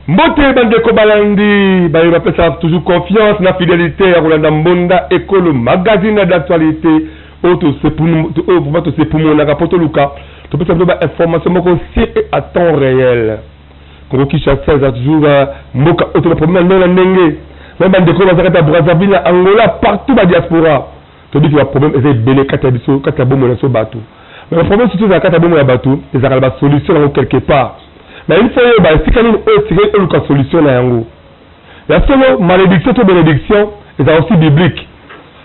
Mbote bandeko balandi baye bapesaka toujours confiance na fidélité ya kolanda Mbonda Ekolo, magazine d'actualité oyo oyo vraiment tosepumonaka mpo toluka topesa bino bainformation moko si et à temps réel. Congo Kinshasa eza toujours mboka oyo to baproblème ya ndenge na ndenge. Même bandeko oyo baza kati ya Brazzaville, na Angola, partout badiaspora, toyebi ke baproblème eza ebele kati ya biso, kati ya bomoi na biso bato. Mais baproblème surtout ezala kati ya bomoi ya bato, ezalaka na basolution yango quelque part. Mais il faut oyeba esika nini oyo esengeli oluka solution na yango. Ya solo, malédiction to bénédiction ezala aussi biblique,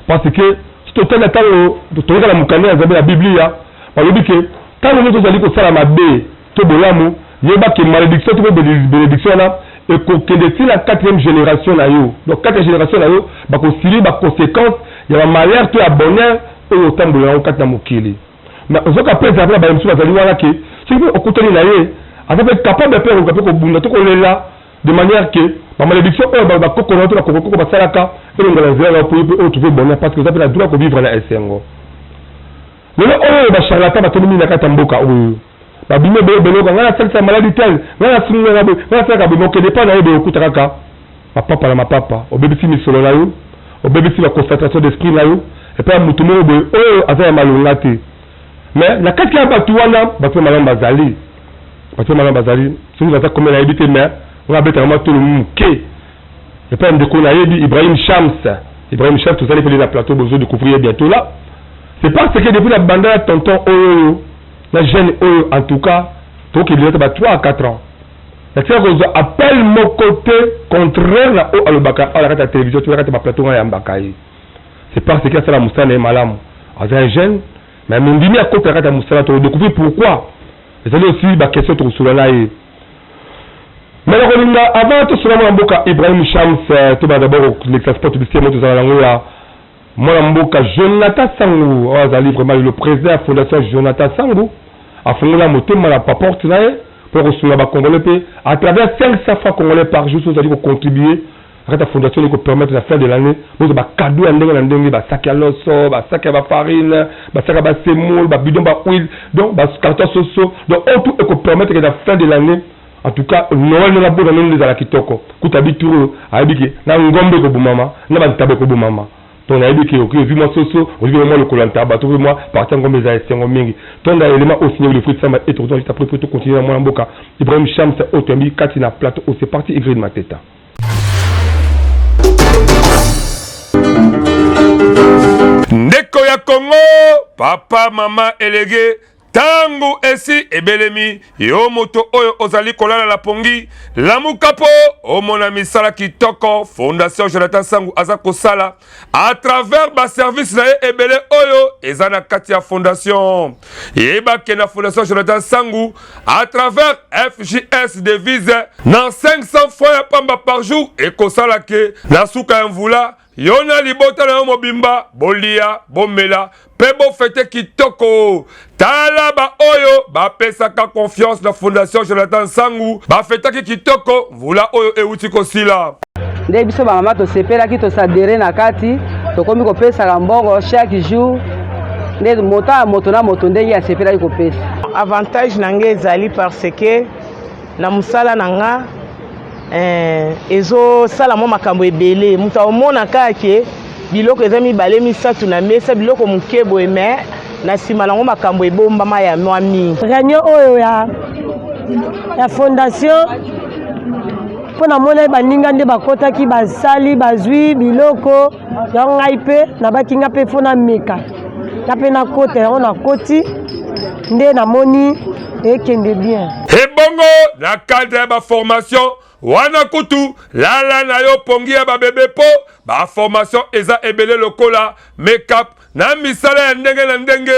parce que soki totali na ntango toyeka na mokanda ya Nzambe na Biblia, balobi ke ntango nyonso ozali kosala mabe to bolamu, yeba ke malédiction to mpe bénédiction wana ekokende ti na quatrième génération na yo. Donc quatrième génération na yo bakosili baconséquence ya bamalheur to ya bonheur oyo otambola yango kati na mokili. Mais ozoka mpe ezala mpe na baye mosusu bazali wana ke soki mpe okutani na ye, aza mpe capable mpe akoka mpe kobunda to kolela de manière que bamalédiction oyo bakoko na yo to bakokokoko basalaka elongola nzela na yo mpo yo mpe oyo trouve bonheur, parce que oza mpe na droit kovivre na esengo. Lelo oyo bacharlatan batondi mingi na kati ya mboka oyo, babimi ebele ebele oka ngai nasalisa maladie tel, ngai nasungaka boye, ngai nasalaka boye. Mokende epai na yo boye, okuta kaka mapapa na mapapa. Obebisi misolo na yo, obebisi baconcentration d'esprit na yo epai ya motu moko boye oyo aza ya malonga te. Mais na kati ya bato wana, bato ya malamu bazali, bato ya malamu bazali. Soki baza combien, nayebi te, mais nga abetaka mwa tolo moke epai ya ndeko nayebi, Ibrahim Shams. Ibrahim Shams, tozali mpe na plateau, bozo découvrir ye bientôt là. C'est parce que depuis la banda ya tonton oyo na jeune oyo, en tout cas tokokende ata ba 3 à 4 ans, natika kozwa appel moko te contraire na oyo alobaka awa na kati ya télévision to na kati ya baplateau. Nga yambaka ye, c'est parce que asala mosala na ye malamu. Aza un jeune, mais mondimi akota na kati ya mosala. Tokodécouvrir pourquoi, ezali aussi baquestion tokosolola na ye. Mais nakolinga avant tosola mwana mboka Ibrahim Shams, tobanda d'abord kolekisa spot publicité mo tozala nango ya mwana mboka Jonathan Sangu, oyo azali vraiment le président ya Fondation Jonathan Sangu. Afungola motema na paporte na ye mpo kosunga bacongolais mpe à travers 500 francs congolais par jour. So ozali kocontribue na kati ya fondation, ekopermettre na fin de l'année bozwa bacadeau ya ndenge na ndenge: basaki ya loso, basaki ya bafarine, basaki ya basemoule, babidon bahuile, donc bacarton soso. Donc oyo tout ekopermettre ke na fin de l'année, en tout cas Noël ndenge abota ndenge ezala kitoko. Kuta bitour oyo ayebi ke na ngombe ekobomama, na bantaba ekobomama. Donc nayebi ke okoki ozwi mwa soso, ozwi mwa lokolo ya ntaba to mwa partie ya ngombe, eza esengo mingi. Tonda élément oyo signé Wilfried Samba et tokozwa juste après po tocontinue na mwana mboka Ibrahim Shams oyo toyambi kati na plateau oyo. C'est parti, Ingrid Mateta. Ndeko ya Kongo, papa, mama, elege, ntango esi ebelemi. Yo moto oyo ozali kolala na pongi, lamuka mpo omona misala kitoko Fondation Jonathan Sangu aza kosala à travers baservice na ye ebele oyo eza na kati ya fondation. Yebake na Fondation Jonathan Sangu, à travers FJS devise na 500 francs ya pamba par jour, ekosala ke na suka ya mvula, yo na libota na yo mobimba bolia, bomela mpe bofete kitoko. Tala baoyo bapesaka confiance na Fondation Jonathan Sangu, bafetaki kitoko mvula oyo euti kosila. Nde biso bamama tosepelaki, tosadere na kati, tokomi kopesaka mbongo chaque jour, nde moto ya moto na moto ndenge asepelaki kopesa. Avantage na ngai ezali parce que na mosala na nga ezosala mwa makambo ebele. Moto aomona kaka ke biloko eza mibale, misato na mesa, biloko moke boye, mais na nsima nango makambo ebombama ya mwa mingi. Réunion oyo ya fondation, mpo namona baninga nde bakɔtaki, basali, bazwi biloko yango. Ngai mpe nabaki, nga mpe fo nameka, nga mpe nakota yango. Nakoti nde namoni ekende bien. Ebongo na cadre ya baformation wana, kutu lala na yo pongi ya babebe, mpo baformation eza ebele lokola makeup na misala ya ndenge na ndenge.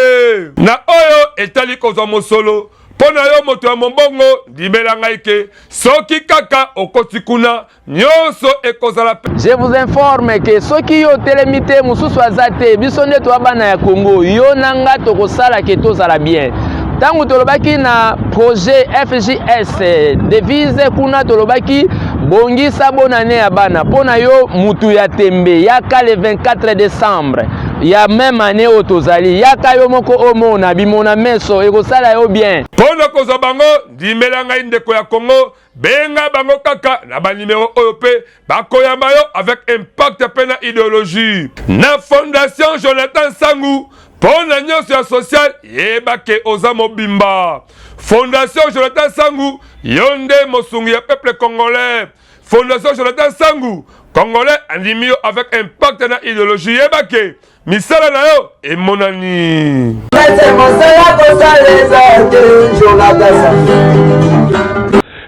Na oyo etali kozwa mosolo. Mpo na yo moto ya mombongo, ndimela ngai ke soki kaka okoti kuna, nyonso ekozala pe. Je vous informe que soki yo otelemi te mosusu aza te biso nde toa bana ya Congo yo na nga tokosala ke tozala bien ntango tolobaki na projet FJS devise kuna tolobaki bongisa bonane ya bana mpo na yo mutu ya tembe yaka le 24 décembre ya meme année oyo tozali yaka yo moko omona bimona meso ekosala yo bien. Mpo na kozwa bango, ndimela ngai ndeko ya Congo, benga bango kaka na ba numero oyo mpe bakoyamba yo avec impact mpe na ideologie. Na Fondation Jonathan Sangu, mpo na nyonso ya social, yeba ke oza mobimba. Fondation Jonathan Sangu, yo nde mosungi ya peuple congolais. Fondation Jonathan Sangu, congolais andimi yo avec impact na ideologie, yeba ke misala na yo emonani.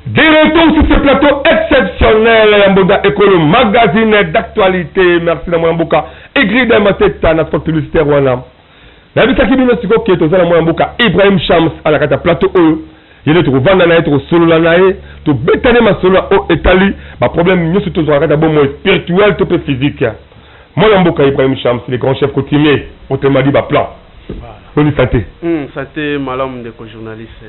De retour sur ce plateau exceptionnel ya Mboda Ekolo magazine d'actualité. Merci na mwana mboka Egrida Mateta na spot publicitaire wana. Nayebisaki bino sikoyo ke toza na mwana mboka Ibrahim Shams ala kati ya plateau oyo. Ye nde tokovanda na ye, tokosolola na ye, tobetane masolo na oyo etali ba problème nyonso tozwaka kati ya bomoi spirituel to mpe physique. Mwana mboka Ibrahim Shams, le grand chef coutumier, autrement dit ba plan. Boni santé? Santé malamu ndeko journaliste.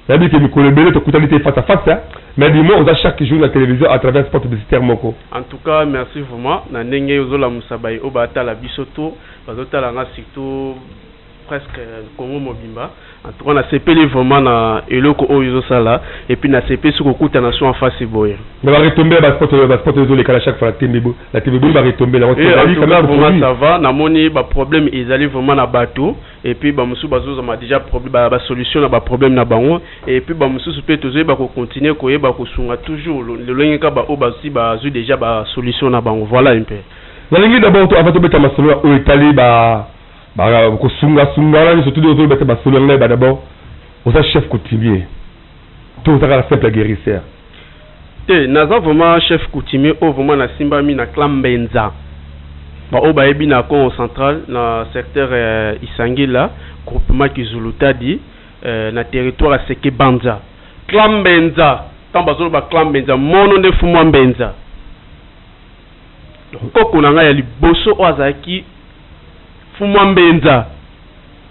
Nayebi ke mikolo ebele tokutani te face à face, mais du moins oza chaque jour na télévision à travers spot publicitaire moko. En tout cas, merci vraiment na ndenge ozolamusa baye oyo batala biso to bazotala nga surtout presque Congo mobimba. En tout cas, nasepeli vraiment na eloko oyo ozosala et puis nasepeli soki kokutana so en face boye. Mais ba retombées ba spot ba spot ezoleka chaque fois na tembe na tembe boni ba retombées nango? Eh, en tout cas, vraiment ça va. Namoni ba problème ezali vraiment na bato et puis bamosusu bazozama déjà problème ba solution na ba problème na bango et puis bamosusu mpe tozoyeba kocontinue koyeba kosunga toujours lolenge kaka baoyo basi bazwi déjà ba solution na bango. Voilà un peu. Nalingi d'abord to avant tobeta masolo oyo etali ba ba kosungasunga wana nyonso, tudi tobeta masolo ya ngai ba d'abord oza chef coutumier to oza kaka simple guérisseur? Te, naza vraiment chef coutumier oyo vraiment nasimbami na clan Mbenza, baoyo bayebi na Congo Central, na secteur Isangila, groupement Kizulutadi, na territoire ya Seke Banza. Clan Mbenza, ntango bazoloba clan Mbenza, mono nde fumwa Mbenza. Koko na ngai ya liboso oyo azalaki fumwa Mbenza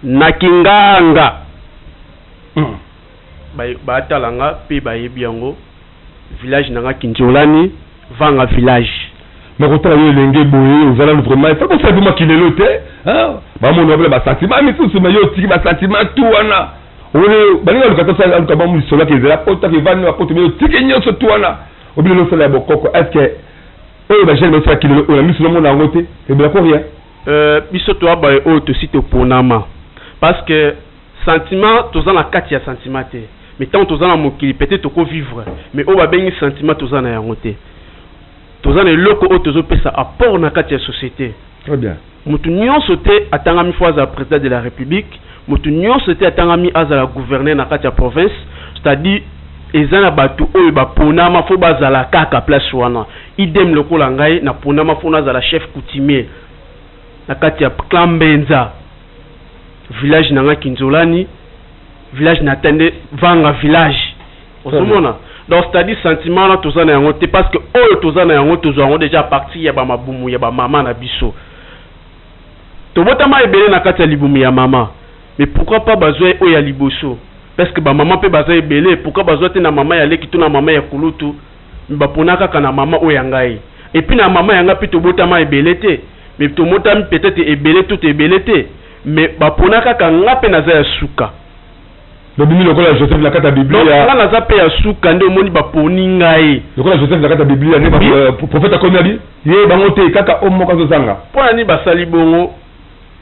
na Kinganga. Baatala nga mpe bayebi yango, village na nga Kinzolani, Vanga village. Mais kotala yo elenge boye, ozala vraiment il faut kosala vraiment kilelo te, bamona bana basentiment misusu, mais yo otiki basentiment tu wana. Oyo balingi aluka tosala aluka ba lisolo ake ezala poto ake evandi na poto, mais otiki nyonso tu wana, obili osala ya bokoko. Est ce que oyo bajeune basala kilelo oyo na miso nomona yango te, ebela ko rien? Biso toya baye oyo tosi toponama, parce que sentiment toza na kati ya sentiment te, mais ntango toza na mokili peut-être tokovivre, mais oyo babengi sentiment toza na yango te. Toza na eloko oyo tozopesa apport na kati ya société. Très bien. Motu nyonso te atangami fo azala président de la République, motu nyonso te atangami azala gouverneur na kati ya province, c'est-à-dire eza na bato oyo baponama fo bazala kaka place wana. Idem lokola ngai naponama fo nazala chef coutumier na kati ya clan Mbenza, village na nga Kinzolani, village na tende Vanga village. Ozomona? Donc c'est-à-dire sentiment wana toza na yango te, parce que oyo toza na yango tozwa yango déjà à partir ya bamabumu ya bamama na biso. Tobotama ebele na kati ya libumu ya mama, mais pourquoi pas bazwa oyo ya liboso? Parce que bamama mpe baza ebele, pourquoi bazwa te na mama ya leki to na mama ya kulutu, mais bapona kaka na mama oyo ya ngai? Et puis na mama ya ngai mpe tobotama ebele te, mais tobotami peut-être ebele to ebele te, mais bapona kaka nga mpe naza ya suka. Lobimi lokola Joseph na kati ya Biblia. Nga naza mpe ya suka nde omoni baponi ngai. Lokola Joseph na kati ya Biblia nde prophète akomi abi ye bango te, kaka oyo moko azozanga. Mpo na nini basali bongo?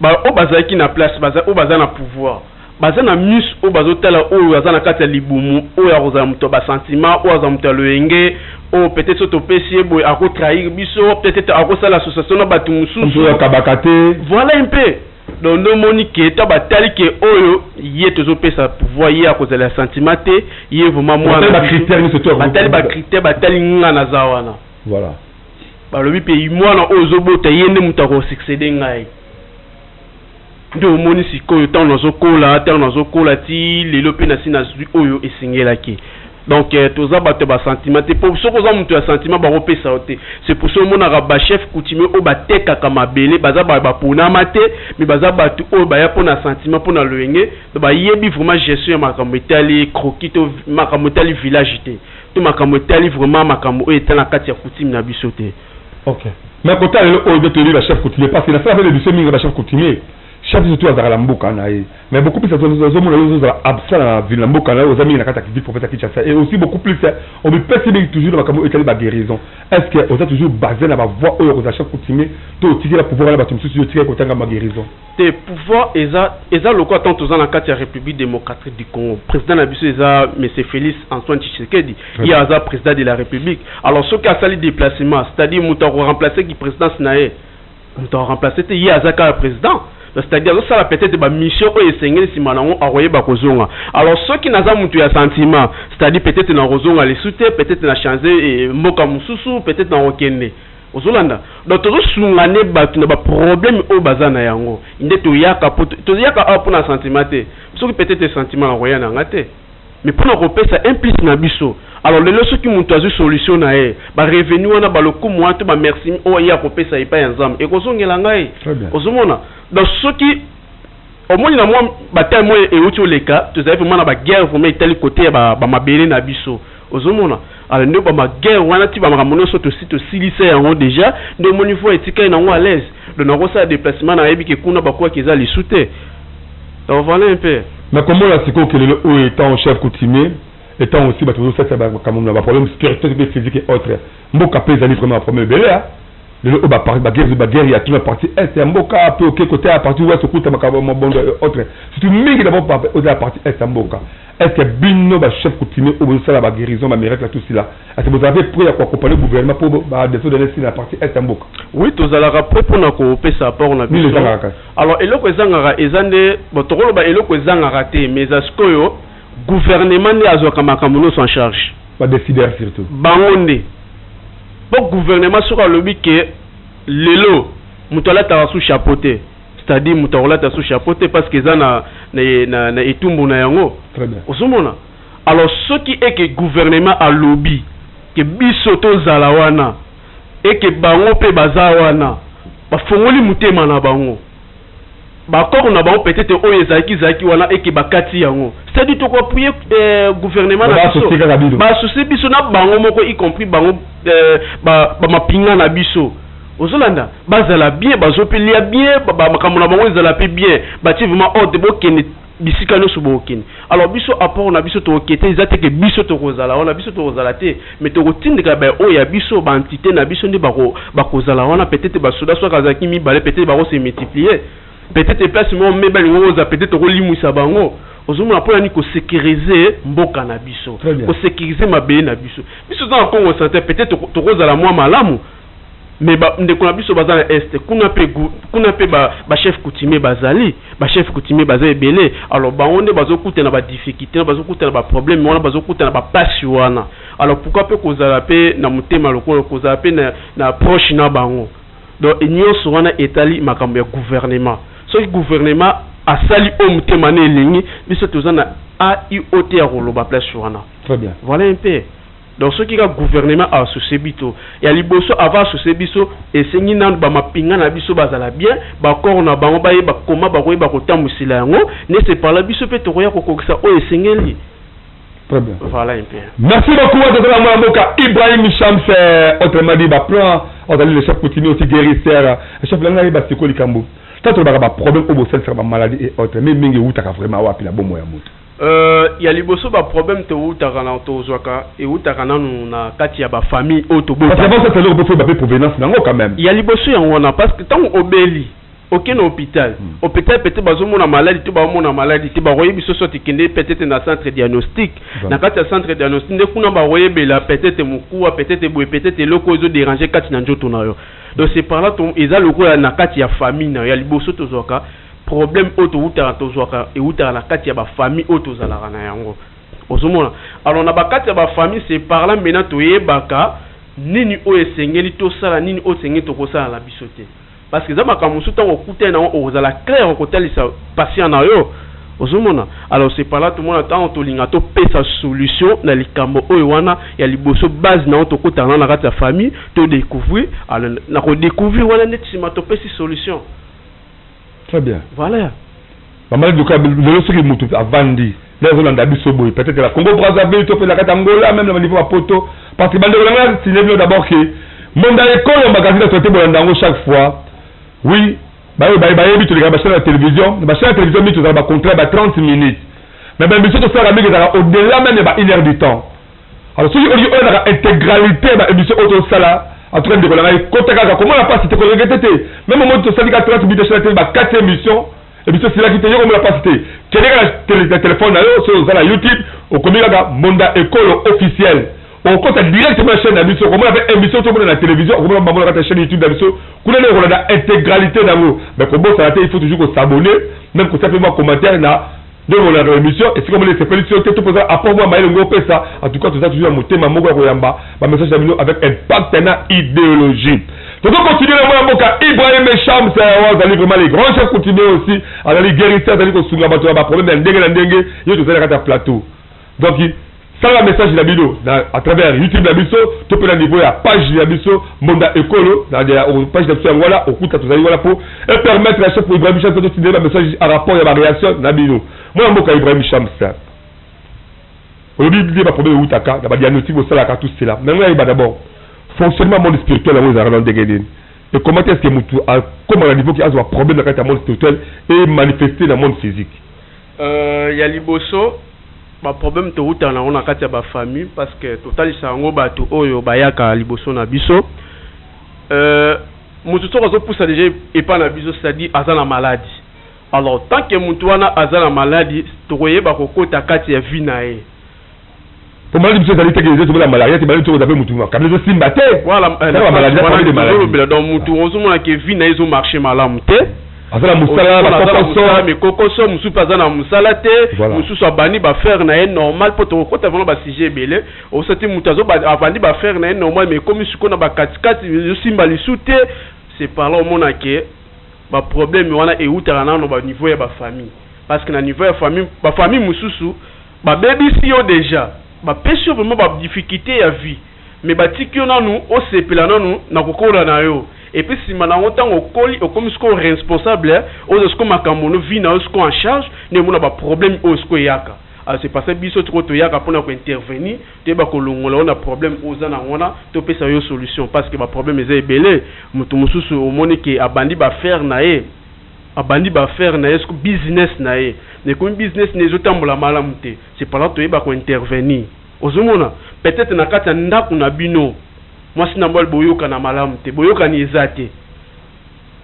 Oyo bazalaki na place, oyo baza na pouvoir, baza na miso oyo bazotala oyo aza na kati ya libumu, oyo akozala moto ya basentiment, oyo aza moto ya loyenge, oyo peut-être so topesi ye boye akotrahir biso, peut-être akosala association na bato mosusu, oyo akabaka te. Voilà un peu. Donc nde omoni ke to batali ke oyo ye tozopesa pouvoir, ye akozala ya sentiment te, ye vraiment mwana. Batali bacritère, batali nga naza wana. Voilà. Balobi mpe mwana oyo ozobota, ye nde moto akosuccéder ngai. Nde omoni sikoyo ntango nazokola, ntango nazokola ti lelo mpe nasi nazwi oyo esengelaki. Donc toza bato ya ba sentiment te, po soki oza moto ya sentiment bakopesa yo te. C'est pour ça omonaka ba chef coutumier oyo batekaka mabele baza ba baponama te, mais baza bato oyo baya mpo na sentiment, mpo na loyenge. Donc bayebi vraiment gestion ya makambo etali croquis to makambo etali village te, to makambo etali vraiment makambo oyo etali na kati ya coutume na biso te. Ok. Mais kota lelo oyo nde toyebi ba chef coutumier, parce que nasala mpe émission mingi ba chef coutumier. Chef surtout azalaka na mboka na ye, mais beaucoup plus ozomona yo ozozala absent na ville na mboka na yo, oza mingi na kati ya ville province ya Kinshasa, et aussi beaucoup plus omipesi mingi toujours na makambo oyo etali ba guérison. Est ce que oza toujours basé na ba voix oyo kozala chef coutumier, to otikela pouvoir wana bato mosusu, yo otikali kotanga ma guérison? Te, pouvoir eza lokola ntango toza na kati ya République démocratique du Congo, président na biso eza monsieur Félix Antoine Tshisekedi. Ye aza président de la République. Alors soki asali déplacement, c'est-à-dire moto akoremplace ki présidence na ye, moto akoremplace te, ye aza kaka président. C'est-à-dire azosala peut-être bamission oyo esengeli, nsima nango akoyeba kozonga. Alors soki naza moto ya sentiment, c'est-à-dire peut-être nakozonga lesu te, peut-être na change mboka mosusu, peut-être nakokende. Ozolanda? Donc tozosunga nde bato na baproblème oyo baza na yango. Nde toyaka po toyaka awa mpona sentiment te. Soki peut-être sentiment, nakoya na nga te, mais mpona kopesa un plus na biso. Alors lelo soki moto azwi solution na ye, barevenu wana, balokumu wana to bamerci oyo ye akopesa epai ya Nzambe ekozongela ngai. Ozomona? Donc soki omoni na mwa bataille moko euti oleka, tozali vraiment na baguerre vraiment etali côté ya bamabele na biso. Ozomona? Alors nde bamaguerre wana ti bamakambo nyonso tosi tosilisa yango déjà, nde omoni vo etikali nango à l'aise. Donc nakosala déplacement, nayebi ke kuna bakwaki eza lisu te. Donc voilà un peu. Mais komona sikoyo kelelo oyo, étant chef coutumier, étant aussi bato bazosalisa makambo na baproblème spirituel mpe physique et autre, mboka mpe ezali vraiment baproblème ebele. Lelo oyo baguerre ya tuna partie est ya mboka, mpe oke côté ya partie ouest, okuta makambo mabondo et autre, surtout mingi d'abord oza ya partie est ya mboka. Est ce que bino bachef coutumier oyo bozosala baguérison, bamiracle, tout cela, est ce que bozala mpe prêt ya koaccompagner gouvernement mpo badésordre esila na partie est ya mboka? Oui, tozalaka prêt mpona kopesa apport na biso. Ezangaka kasi? Alors eloko ezangaka eza nde, bon, tokoloba eloko ezangaka te, mais eza sikoyo gouvernement nde azwaka makambo nyonso en charge. Badécideur surtout. Bango nde, mpo gouvernement soki alobi ke lelo moto alataka sous chapeau te, c'est-à-dire moto akolata sous chapeau te, parce que eza na etumbu na yango. Ozomona? Alors soki eke gouvernement alobi ke biso tozala wana, eke bango mpe baza wana, bafongoli motema na bango, baaccord na bango peut-être oyo ezalaki wana, eke bakati yango, c'est-à-dire tokoappuyer gouvernement na biso, baassocie biso na bango moko, y compris bango bamapinga na biso. Ozolanda? Bazala bien, bazopelia bien, makambo na bango ezala mpe bien, batie vraiment ordre, bokende bisika nyonso bokokende. Alors biso, apport na biso tokokende te, eza te ke biso tokozala wana, biso tokozala te, mais tokotindika baoyo ya biso, baentité na biso nde bakozala wana. Peut-être basoda soki azalaki mibale, peut-être bakose multiplier, peut-être place moko me balingo kozala, peut-être tokolimwisa bango. Ozomona? Mpona nini? Kosécuriser mboka na biso, kosécuriser mabele na biso. Biso toza na Congo central, peut-être tokozala mwa malamu, mais ndeko na biso baza na est kuna mpe, kuna mpe bachef coutumier bazali, bachef coutumier baza ebele. Alors bango nde bazokutana badifficulté, bazokutana baproblème wana, bazokutana bapasi wana. Alors pourquoi mpe kozala mpe na motema lokola kozala mpe na proche na bango? Donc nyonso wana etali makambo ya gouvernement. Soki gouvernement asali oyo motema na elingi, biso toza na aiot ya koloba place wana. Très bien. Voilà un peu. Donc soki kaka gouvernement aassocie biso, ya liboso avant associe biso, esengi nanu bamapinga na biso bazala bien, baaccord na bango bayeba koma bakoyeba kotambwisela yango, nde c'est par là biso mpe tokoya kokokisa oyo esengeli. Très bien. Voilà un peu. Merci beaucoup à Tata Mboka Ibrahim Shams, autrement dit ba plan, ozali le chef coutumier, aussi guérisseur. Chef langa yeba siko likambo. Tanto ba ba problème au bosel ba maladie et autres, mais mingi eutaka vraiment wapi na bomo ya moto? Ya liboso, baproblème toutaka na tozwaka eutaka nanu na kati ya bafamille oyo tobota. Parce que avant ça, c'est le faut ba provenance nango quand même. Ya liboso yango wana, parce que ntango obeli, okende na hôpital, hôpital peut-être bazomona maladi te, baomona maladi te, bakoyebi so soki kende peut-être na centre diagnostic. Na kati ya centre diagnostic nde kuna bakoyebela peut-être mokuwa, peut-être boye, peut-être eloko oyo ezodéranger kati na nzoto na yo. Donc c'est par là eza lokola na kati ya famille na yo. Ya liboso, tozwaka problème oyo toutaka, tozwaka eutaka na kati ya bafamille oyo tozalaka na yango. Ozomona? Alors na bakati ya bafamille, c'est par là maintenant toyebaka nini oyo esengeli tosala, nini oyo esengeli tokosala na biso te. Parce que eza makambo mosusu ntango okutani na yango okozala clair, okotalisa patient na yo, ozomona. Alors c'est par là tomona ntango tolinga topesa solution na likambo oyo wana ya liboso, base na yango tokutana na kati ya famille, todécouvrir. Alors na kodécouvrir wana nde nsima topesi solution. Très bien. Voilà. Mamaladi, lokola lelo soki motu avandi nde azolanda biso boye, peut-être la Congo Brazzaville to mpe na kati ya Angola, même na niveau ya Poto, parce que bandeko na ngai, signaler bino d'abord que Mbonda Ekolo magazine d'actualité, bolanda yango chaque fois. Oui, bayebi tolekaka bachaîne ya télévision. Na bachaîne ya télévision mingi tozala bacontrat ba 30 minutes, mais baémission tosalaka mingi ezalaka au-delà même ya ba une heure du temps. Alors soki olingi oyebaka intégralité ya baémission oyo tosala, en tout cas ndeko na ngai, kota kaka, komona mpasi te, koregretter te. Même omoni tosali ka 30 minutes chaîne ya télé, bakati émission, émission esilaki te, yo komona mpasi te. Kende kaka na téléphone na yo, soki oza na YouTube, okomi kaka Mbonda Ekolo officiel, okota directement na chaîne na biso, okomona mpe émission tomona na télévision, okomona bango na kati ya chaîne YouTube na biso. Kuna nde okolanda intégralité nango. Mais kobosana te, il faut toujours kos'abonner, même kotia mpe mwa commentaire na nde okolanda émission, esika omoni esepelisi yo te, to mpoza apport mwa mayele ngo opesa. En tout cas toza toujours na motema moko ya koyamba bamessage na bino avec impact na idéologie. Tozocontinue na mwana mboka Ibrahim Shams oyo azali vraiment le grand chef coutumier, aussi azali guérisseur, azali kosunga bato ya baproblème ya ndenge na ndenge. Ye tozali na kati ya plateau. Donc sala message na bino à travers YouTube na biso to mpe na niveau ya page na biso Mbonda Ekolo. Na page na biso yango wana okuta tozali wana mpo epermettre na chef Ibrahim Shams totindeli bamessage à rapport ya baréaction na bino. Mwana mboka Ibrahim Shams, olobi nde baproblème eutaka na badiagnostic bosalaka, tout cela. Mais ngo yeba d'abord fonctionnement monde spirituel yango ezalaka na ndenge nini et comment est-ce que mutu akóma na niveau ki azwa problème na kati ya monde spirituel et manifester na monde physique? Ya liboso, baproblème towutaka nango na kati ya bafamille, parce que totalisa yango bato oyo bayaka liboso na biso. Motu soki azopusa déjà epai na biso, c'est-à-dire aza na maladie. Alors tant que motu wana aza na maladie, tokoyeba kokota kati ya vie na ye. Po maladie biso ezali teke eza tobela malaria te, maladie tokoza mpe mutu makambo ezosimba te. Voilà, donc mutu ozomona ke vie na ye ezomarche malamu te. Aza na mosala, bakokoso. Mikokoso mosusu mpe aza na mosala te, mosusu abandi baaffaire na ye normal, mpo tokokota vraiment basujet ebele. Osati moto abandi baaffaire na ye normal, mais ekomi sikoyo na bakatikati, ezosimba lisu te. C'est par là omona ke baproblème wana eutaka nano baniveau ya bafamille, parce que na niveau ya famille, bafamille mosusu babebisi yo déjà, bapesi yo vraiment badifficulté ya vie, mais batiki yo nanu osepela nanu na kokola na yo. Et puis nsima nango, ntango okoli, okomi sikoyo responsable, oza sikoyo makambo no vie na yo sikoyo en charge, nde omona baproblème oyo sikoyo eyaka. Alors c'est parce que biso tiko toyaka mpona kointervenir, toyeba kolongola yo na problème oyo oza nango wana, topesa yo solution, parce que baproblème eza ebele. Moto mosusu omoni ke abandi baaffaire na ye, abandi baaffaire na ye siko business na ye, mais ekomi business na ezotambola malamu te. C'est par là toyeba kointervenir. Ozomona peut-être na kati ya ndako na bino, mwasi na mobali boyokana malamu te, boyokani eza te.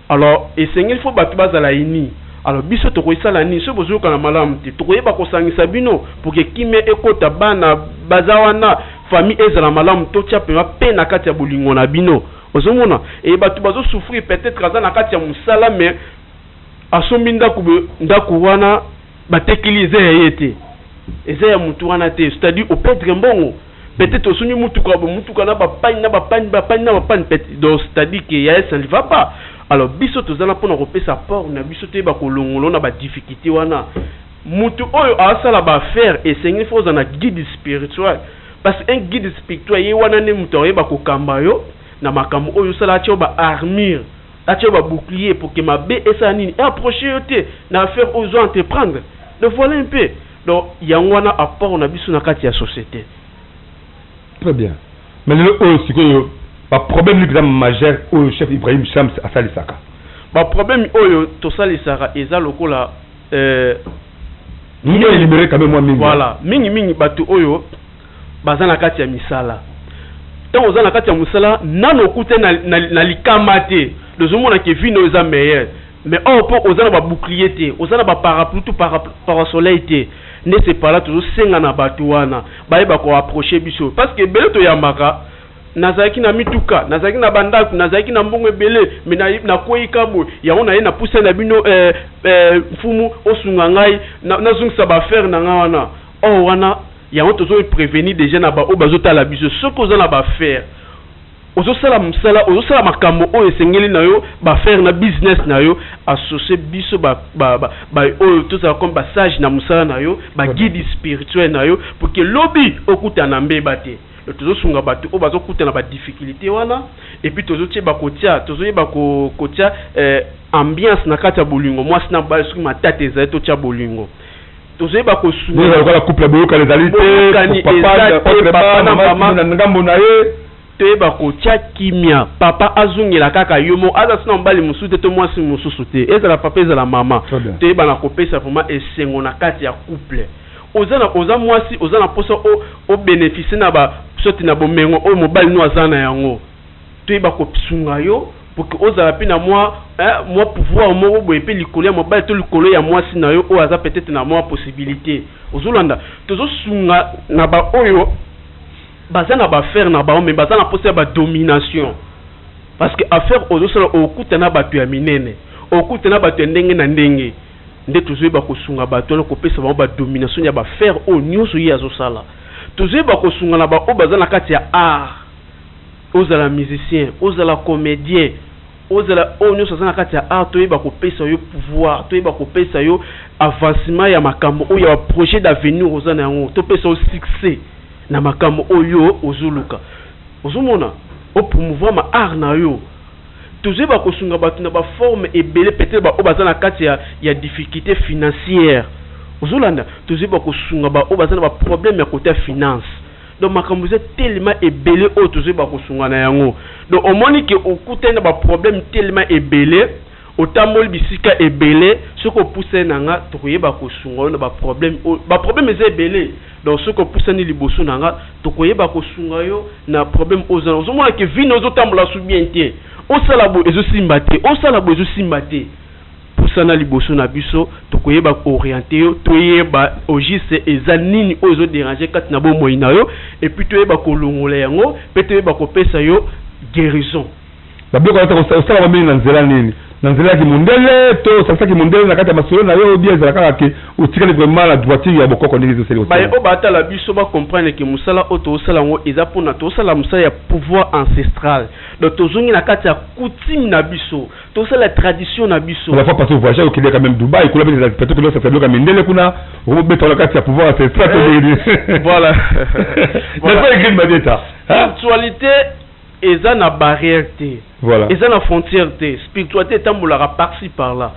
Alors esengeli fo bato bazala unis. Alors biso tokoisala nini? Soki bozoyokana malamu te, tokoyeba kosangisa bino pour ke kimia ekota, bana baza wana, famille ezala malamu, totia mpema mpe na kati ya bolingo na bino. Ozomona e bato bazosouffrir, peut-être aza na kati ya mosala, mais asombi ndako, ndako wana batekili, eza ya ye te, eza ya motu wana te, c'est-à-dire operdre mbongo. Peut-être osombi mutuka, mutuka na bapanne na bapanne, bapanne na bapanne, donc c'est-à-dire que ya ye, ça ne va pas. Alors biso tozala mpona kopesa apport na biso, toyeba kolongola na badifficulté wana. Mutu oyo asala baaffaire, esengeli fo ozala na guide spirituel, parce que un guide spirituel, ye wana nde moto akoyeba kokamba yo na makambo oyo osala, atia yo baarmure, atia yo babouclier pour ke mabe esala nini, eapproche yo te na affaire oyo ozo entreprendre. Donc voilà un peu, donc yango wana apport na biso na kati ya société. Très bien. Mais lelo oyo sikoyo, baproblème nini mpenza majeur oyo chef Ibrahim Shams asalisaka? Baproblème oyo tosalisaka eza lokola mingi élibéré quand même mwa mingi. Voilà, mingimingi bato oyo baza na kati ya misala. Ntango oza na kati ya mosala, nano okute na likama te, tozomona ke vie no eza meilleur, mais or mpo oza na babouclier te, oza na baparapluie to parasoleil te. Nde c'est par là tozosenga na bato wana bayeba koapproche biso, parce que ebele toyambaka: nazalaki na mituka, nazalaki na bandako, nazalaki na mbongo ebele, mais nakweyika boye, yango naye napusa na bino, mfumu osunga ngai nazongisa baaffaire na ngai wana. Or wana yango tozoprévenir déjà na baoyo bazotala biso: soki oza na baaffaire, Ozosala mosala, ozosala makambo oyo esengeli na yo, ba affaires na business na yo, associe biso ba, ba, ba, ba oyo tozala comme ba sage na mosala na yo, ba guide spirituel na yo, pour que lobi okutana na mbeba te. Donc tozosunga bato oyo bazokutana ba difficulté wana, et puis tozotieba kotia, tozoyeba ko, kotia eh, ambiance na kati ya bolingo, mwasi na mobali, soki matata ezali totia bolingo. Tozoyeba kosunga. Nde lokola couple ya boyokani ezali te, Boyokani papa eza te, entre papa na mama mama. na ngambo na ye. Toyeba kotia kimia, papa azongela kaka yo moko, aza sina mobali mosusu te to mwasi mosusu te, ezala papa ezala mama. Très bien. Toyeba na kopesa vraiment esengo na kati ya couple. Oza na, oza mwasi, oza na posa o, o bénéficier na ba soti na bomengo oyo mobali no aza na yango. Toyeba kosunga yo pour que ozala pe na mwa, hein, mwa pouvoir moko boye pe likolo ya mobali to likolo ya mwasi na yo oyo aza peut-être na mwa possibilité. Ozolanda, tozosunga na ba oyo baza na ba affaire na bango, mais baza na posa ya ba domination. Parce que affaire ozosala okuta na bato ya minene, okuta na bato ya ndenge na ndenge. Nde tozoyeba kosunga bato wana, kopesa bango ba domination ya ba affaire oyo nyonso ye azosala. Tozoyeba kosunga na ba oyo baza na kati ya art. Ozala musicien, ozala comédien, ozala oyo nyonso aza na kati ya art, toyeba kopesa yo pouvoir, toyeba kopesa yo avancement ya makambo oyo ya ba projet d'avenir oza na yango, topesa yo succès na makambo oyo ozoluka. Ozomona, o promouvoir ma art na yo. Tozoyeba kosunga bato na ba forme ebele, peut-être ba oyo baza na kati ya difficulté financière. Ozolanda, tozoyeba kosunga ba oyo baza na ba problème ya côté ya finance. Donc makambo eza tellement ebele oyo tozoyeba kosunga na yango. Donc omoni ke okutani na ba problème tellement ebele, otamboli bisika ebele, soki opusani na nga tokoyeba kosunga yo na ba problème oyo, ba problème eza ebele. Donc soki opusani liboso na nga tokoyeba kosunga yo na problème oyo oza na. Ozomona ke vie na ozotambola su bien te, osala boye ezosimba te, osala boye ezosimba te. Pusana liboso na biso, tokoyeba koorienter yo, toyeba au juste eza nini oyo ezo déranger kati na bomoi na yo, et puis toyeba kolongola yango, pe toyeba kopesa yo guérison. Ba biloko wana osala yango mingi na nzela nini? Na nzela ya kimondele to osalisaki kimondele na kati ya masolo na yo, ou bien ezala kaka ke otikali vraiment na droiture ya bokoko ndenge ezosali kosala? Baye oyo batala biso ba comprendre ke mosala oyo tozosala yango eza pona tozosala mosala ya pouvoir ancestral. Donc tozongi na kati ya coutume na biso, tozosala tradition na biso. La fois passée voyage okende quand même Dubaï, kuna pe peut-être que ça biloko ya mindele kuna, okobeta na kati ya pouvoir ancestral to ndenge nini? Voilà. N'est-ce pas Ingrid Madieta? Hein? Spiritualité eza na barrière te. Voilà. Eza na frontière te. Spiritualité etambolaka par-ci par-là.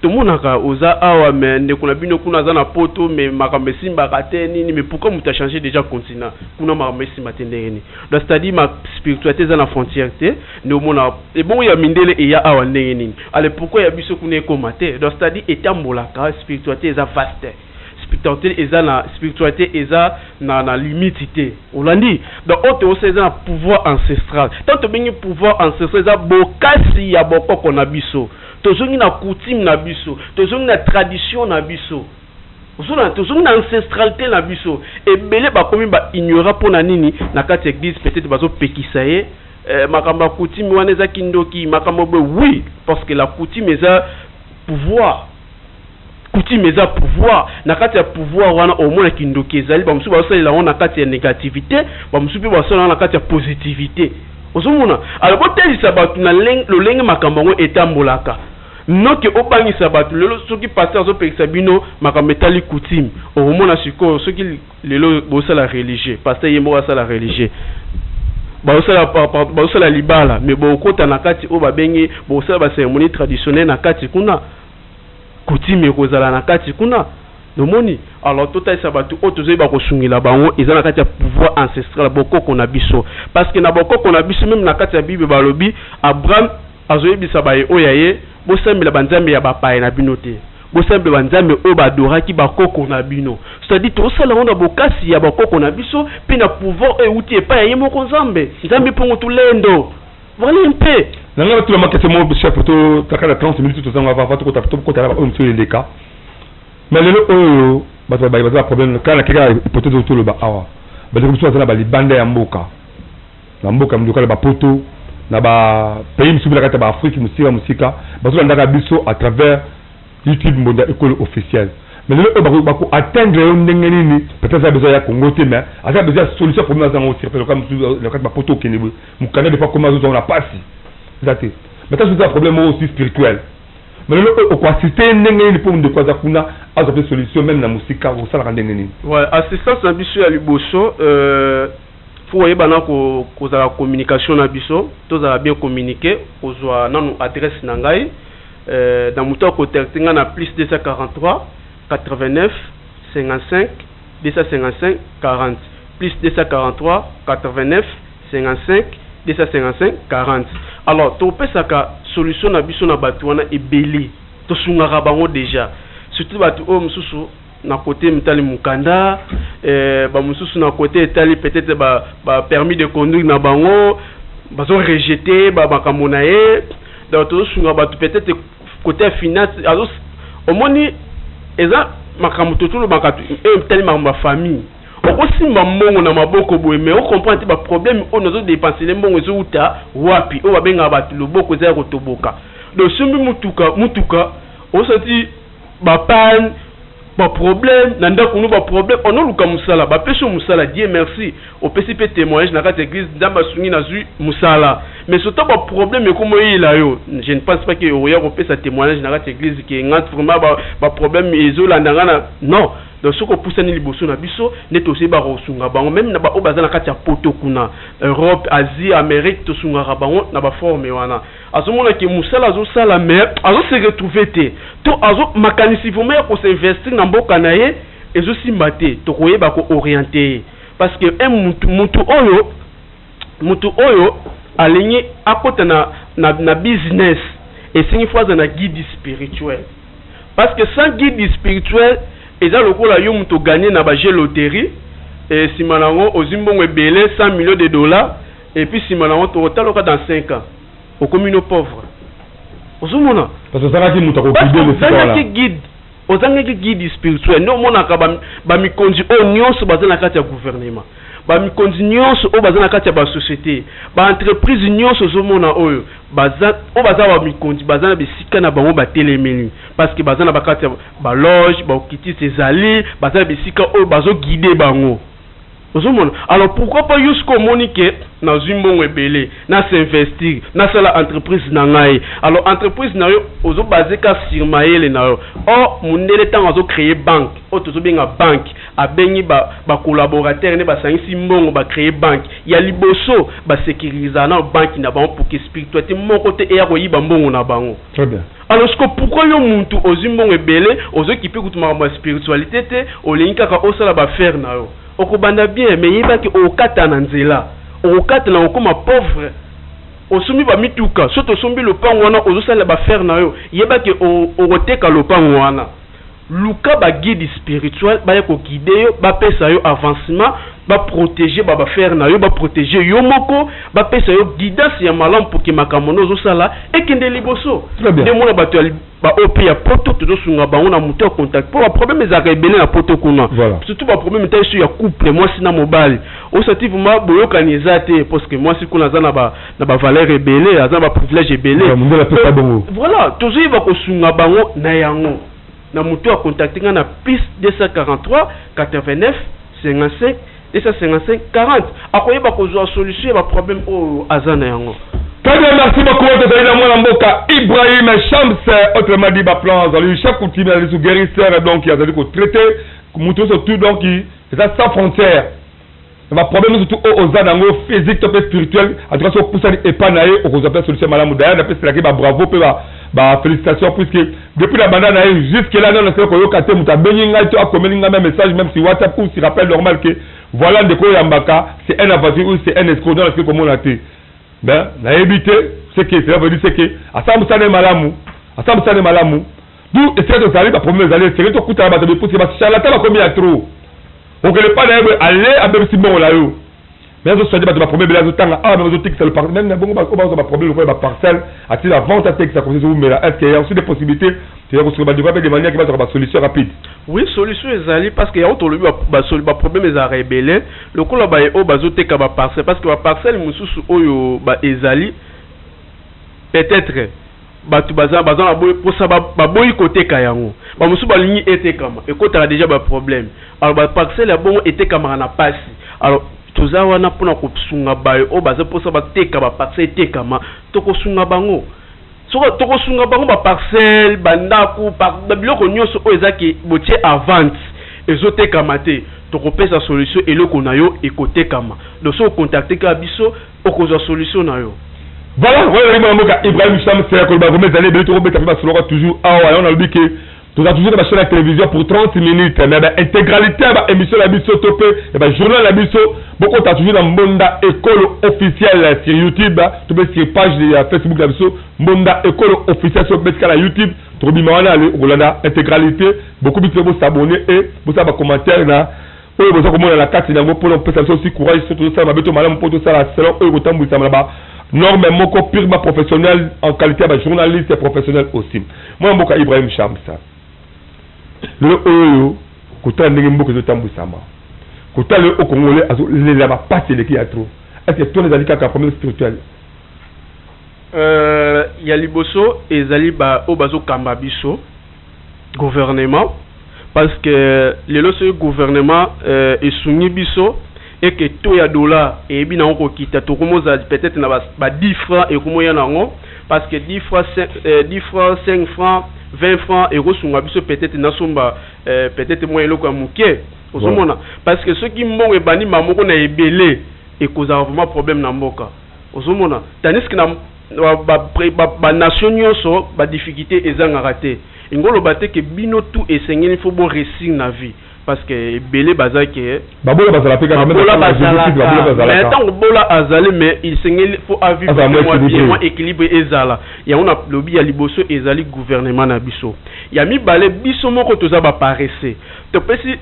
Tomonaka oza awa mais ndeko na bino kuna aza na poto mais makambo esimbaka te nini, mais pourquoi moto a changer déjà continent kuna makambo esimba te ndenge nini? Donc c'est-à-dire ma spiritualité eza na frontière te, nde omona ebongo ya mindele eya awa ndenge nini? Allez, pourquoi ya biso kuna ekoma te? Donc c'est-à-dire etambolaka, spiritualité eza vaste. Spiritualité eza na, spiritualité eza na, na limite te. Olandi? Donc oyo toyosa eza na pouvoir ancestral. Tant tobengi pouvoir ancestral eza bokasi ya bokoko na biso. Tozongi na coutume na biso, tozongi na tradition na biso. Ozona, tozongi na ancestralité na biso. Ebele bakomi ba ignorer pona nini na kati ya église peut-être bazopekisa ye. Makambo ya coutume wana eza kindoki, makambo boye, oui, parce que la coutume eza pouvoir. Coutume eza pouvoir. Na kati ya pouvoir wana omona kindoki ezali, ba mosusu bazosalela yango na kati ya négativité, ba mosusu mpe bazosalela yango na kati ya positivité. Ozomona? Alors botelisa bato na lolenge makambo yango etambolaka. Noke obangisa bato lelo soki pasteur azopekisa bino makambo etali coutume, okomona sikoyo soki lelo bosala religieux, pasteur ye moko asala religieux. Bazosala pa, pa, bazosala libala, mais bokota na kati oyo babengi bosala ba cérémonie traditionnelle na kati kuna. Coutume ekozala na kati kuna. Nomoni? Alors totalisa bato oyo tozoyeba kosungela bango eza na kati ya pouvoir ancestral bokoko na biso. Parce que na bokoko na biso même na kati ya Bible balobi Abraham azoyebisa baye oyo ya ye bosambela ba nzambe ya bapaya na bino te. Bosambela ba nzambe oyo badoraki bakoko na bino. C'est-à-dire tosala yango na bokasi ya bakoko na biso pe na pouvoir oyo euti epai ya ye moko Nzambe. Nzambe mpongo tulendo. Voilà un peu. Na nga tula makese mo chef to taka na 30 minutes to zanga va to kota to kota na oyo mosusu eleka. Mais lelo oyo bato ba baza problème kala kaka hypothèse to loba awa. Bato mosusu baza na ba libanda ya mboka. Na mboka mdoka na ba poto na ba pays mosusu na kati ya ba Afrique mosika mosika bazo landaka biso à travers YouTube Mbonda Ekolo officiel. Mais lelo oyo bako atteindre yo ndenge nini? Peut-être aza besoin ya Congo te, mais aza besoin ya solution problème aza yango sur place. Lokola na kati bapoto okende boye, mokanda des fois koma azozwa na pasi eza te. Mais tango eza problème moko aussi spirituel. Mais lelo oyo okoassiste ye ndenge nini mpo ndeko aza kuna azwa mpe solution même na mosika? Osalaka ndenge nini? Ouais, assistance na biso ya liboso, faut oyeba na kozala communication na biso, tozala bien communiquer. Kozwa nanu adresse na ngai, na moto akocontacte ngai na plus 243 89 55 255 40, plus 243 89 55 255 40. Alors topesaka solution na biso na bato wana ebele, tosungaka bango déjà, surtout bato oyo mosusu na côté mitali mokanda, bamosusu na côté etali peut-être ba permis de conduire na bango bazo rejeter makambo na ye. Donc tozosunga bato peut-être côté ya finance. Azo omoni eza makambo totolobaka oyo etali makambo ya famille. Okosimba mbongo na maboko boye, mais ocomprendre te baproblème oyo nazodépenser mbongo ezowuta wapi. Oyo babengaka bato loboko eza ya kotoboka. Donc sombi mutuka, mutuka osati bapanne, baproblème na ndako no, baproblème onoluka mosala, bapesi yo mosala, Dieu merci, opesi mpe témoignage na kati ya église: "Nzambe asungi, nazwi mosala." Mais surtout baproblème ekoma oyela yo, je ne pense pas ke oya kopesa témoignage na kati ya église ke nga vraiment baproblème ezolanda nga na non. Donc soki opusani liboso na biso nde tozoyeba kosunga bango, même na baoyo baza na kati ya poto kuna, Europe, Asie, Amérique, tosungaka bango na baforme wana. Azomona ke mosala azosala, mais azose retrouver te, to azo makanisi vraiment ya kosinvestir na mboka na ye ezosimba te, tokoyeba koorienter ye. Parce que un mutu oyo alingi akota na business, esengi fo aza na guide spirituel, parce que sans guide spirituel eza lokola yo moto ogagner na bajeu loterie, nsima nango ozwi mbongo ebele, 100 millions de dollars, et puis nsima nango tokotaloka dans 5 ans okomi no pauvre. Ozomona? Parce que ozalaki moto akoguide. Ozangaki guide, ozangaki guide spirituel. Nde omonaka bamikonzi oyo nyonso baza na kati ya gouvernement, bamikonzi nyonso oyo baza na kati ya basociété, baentreprise nyonso ozomona oyo baza, oyo baza bamikonzi, baza na bisika na bango batelemeli, parce que baza na bakati ya baloge baoccultiste, ezali baza na bisika oyo bazoguide bango. Ozomona? Alors pourquoi pas yo soki omoni ke nazwi mbongo ebele, nasinvestir, nasala entreprise na ngai? Alors entreprise na yo ozobaser ka sur mayele na yo. Or mondele ntango azocréer banque oyo tozobenga banque, abengi bacollaborateur nde basangisi mbongo, bacréer banque ya liboso, basécurisaka na banque na bango pour que spiritualité moko te eya koyiba mbongo na bango. Très bien. Alors siko pourquoi yo muntu ozwi mbongo ebele, ozokipe kutu makambo ya spiritualité te, olingi kaka osala baaffaire na yo? Okobanda bien, mais yebaki okokata na nzela, okokata na okóma pauvre. Osombi bamituka, so tosombi lopango wana, ozosalela baaffaire na yo, yebaki okoteka lopango wana. Luka baguide spirituel baya koguide yo, bapesa yo avancement, baprotéger baaffaire na yo, baprotéger yo moko, bapesa yo guidance ya malamu pour que makambo na ozosala ekende liboso. Nde mona bato ya baoyo mpe ya poto tozosunga bango na moto ya contact, mpo baproblème ezalaka ebele na poto kuna, surtout baproblème etali so ya couple, mwasi na mobali. Osati vraiment boyokani eza te, parce que mwasi kuna aza na bavaleur ebele, aza na baprivilège ebele. Voilà, tozoyeba kosunga bango na yango. Na moto acontacte nga na plus 243 89 55 255 40, akoyeba kozwa solution ya baproblème oyo aza na yango. Très bien, merci beaucoup. Tozali na mwana mboka Ibrahim Shams, autrement dit baplan, azali chef coutumier, azali su guérisseur, donc azali kotraiter moto nyonso tout, donc eza sans frontière. Baproblème nyonso tout oyo oza nango, physique to mpe spirituel, en tout cas soki opusani epai na ye, okozwa mpe solution malamu. D'ailleurs napeselaki babravo mpe bafélicitation, puisque depuis na banda na ye jusque là nano nasala koyoka te moto abengi ngai to akomeli ngai même message, même sur WhatsApp ou sur appel normal, ke voilà, ndeko oyambaka c'est un aventure ou c'est un escroc. Non, nasili komona te. Ben nayebi te ce que cela veut dire, c'est que asala mosala ye malamu, asala mosala ye malamu. Du esika tozali, baproblème ezali, esengeli tokutana bato bepusi bacharlatan bakomi ya trop. Okende pa na ye boye, ale abebisi mbongo na yo, mais azosoigner bato baproblème ebele. Azotanga awa, mais azotekisa le même na bongo oyo bazwa baproblème lokola baparcelle, ati la vente, atekisa comme ezowumela. Est ce que y a aussi des possibilités toya kosunga bandeko mpe de manière ke bazwaka basolution rapide? Oui, solution ezali, parce que yango tolobi, baproblème ezalaka ebele lokola baye oyo bazoteka baparcelle, parce que baparcelle mosusu oyo ezali peut-être Bato baza baza na boyi posa baboyi koteka yango, ba mosusu balingi etekama, ekotaka dejà ba problème. Alors ba parcelle ya bongo etekamaka na pasi. Alors toza wana pona kosunga baye oyo baza posa bateka ba parcelle etekama, tokosunga bango. Soki tokosunga bango ba parcelle, ba ndaku, ba biloko nionso oyo eza ke botie à vente ezotekama te, tokopesa solution eloko na yo ekotekama. Donc soki o contacter kaka biso okozwa solution na yo. Voilà, wana ezali mwana mboka Ibrahim Shams ya koloba vraiment ezali ebele tokobeta mpe masolo toujours awa yango nalobi ke toza toujours na bachaîne ya télévision pour 30 minutes mais ba intégralité ya ba émission na biso to mpe ya ba journal na biso bokota toujours na Mbonda Ekolo officiel sur YouTube to mpe sur page ya Facebook na biso Mbonda Ekolo officiel so mpe na YouTube tokobima wana okolanda intégralité beaucoup biso bosabonner et bosala ba commentaire na oyo boza komona na kati na yango mpo na kopesa biso aussi courage soki tozosala mabe to malamu mpo tosala selon oyo kotambwisama na ba norme moko purement professionnel en qualité ya ba journaliste professionnel aussi. Mwana mboka Ibrahim Shamsa, lelo oyo kotala ndenge mboka ezotambwisama, kotala lelo oyo congolais azolela bapasi eleki ya trop, est ce que tona ezali kaka problème spirituel? Ya liboso ezali ba oyo bazokamba biso, gouvernement, parce que lelo soki gouvernement esungi biso eke taux ya dollar eyebi nango kokita, tokomozala peut-être na ba 10 francs ekomoya nango, parce que 10 francs, 10 francs, 5 francs, 20 francs ekosunga biso peut-être nasomba peut-être mwa eloko ya moke. Ozomona, parce que soki mbongo ebandi mbala moko na ebele, ekozala vraiment problème na mboka. Ozomona, tandis que na ba nation nyonso ba difficulté ezangaka te. Engoloba te ke bino tout esengeli faut bo réussir na vie, parce que ebele baza ke babola bazala mpe kaka. Babola bazalaka, mais ntango bola azali, mais esengeli faut avivre mwa bien, mwa équilibre ezala. Yango na lobi ya liboso ezali gouvernement na biso. Ya mibale, biso moko toza baparesse. Topesi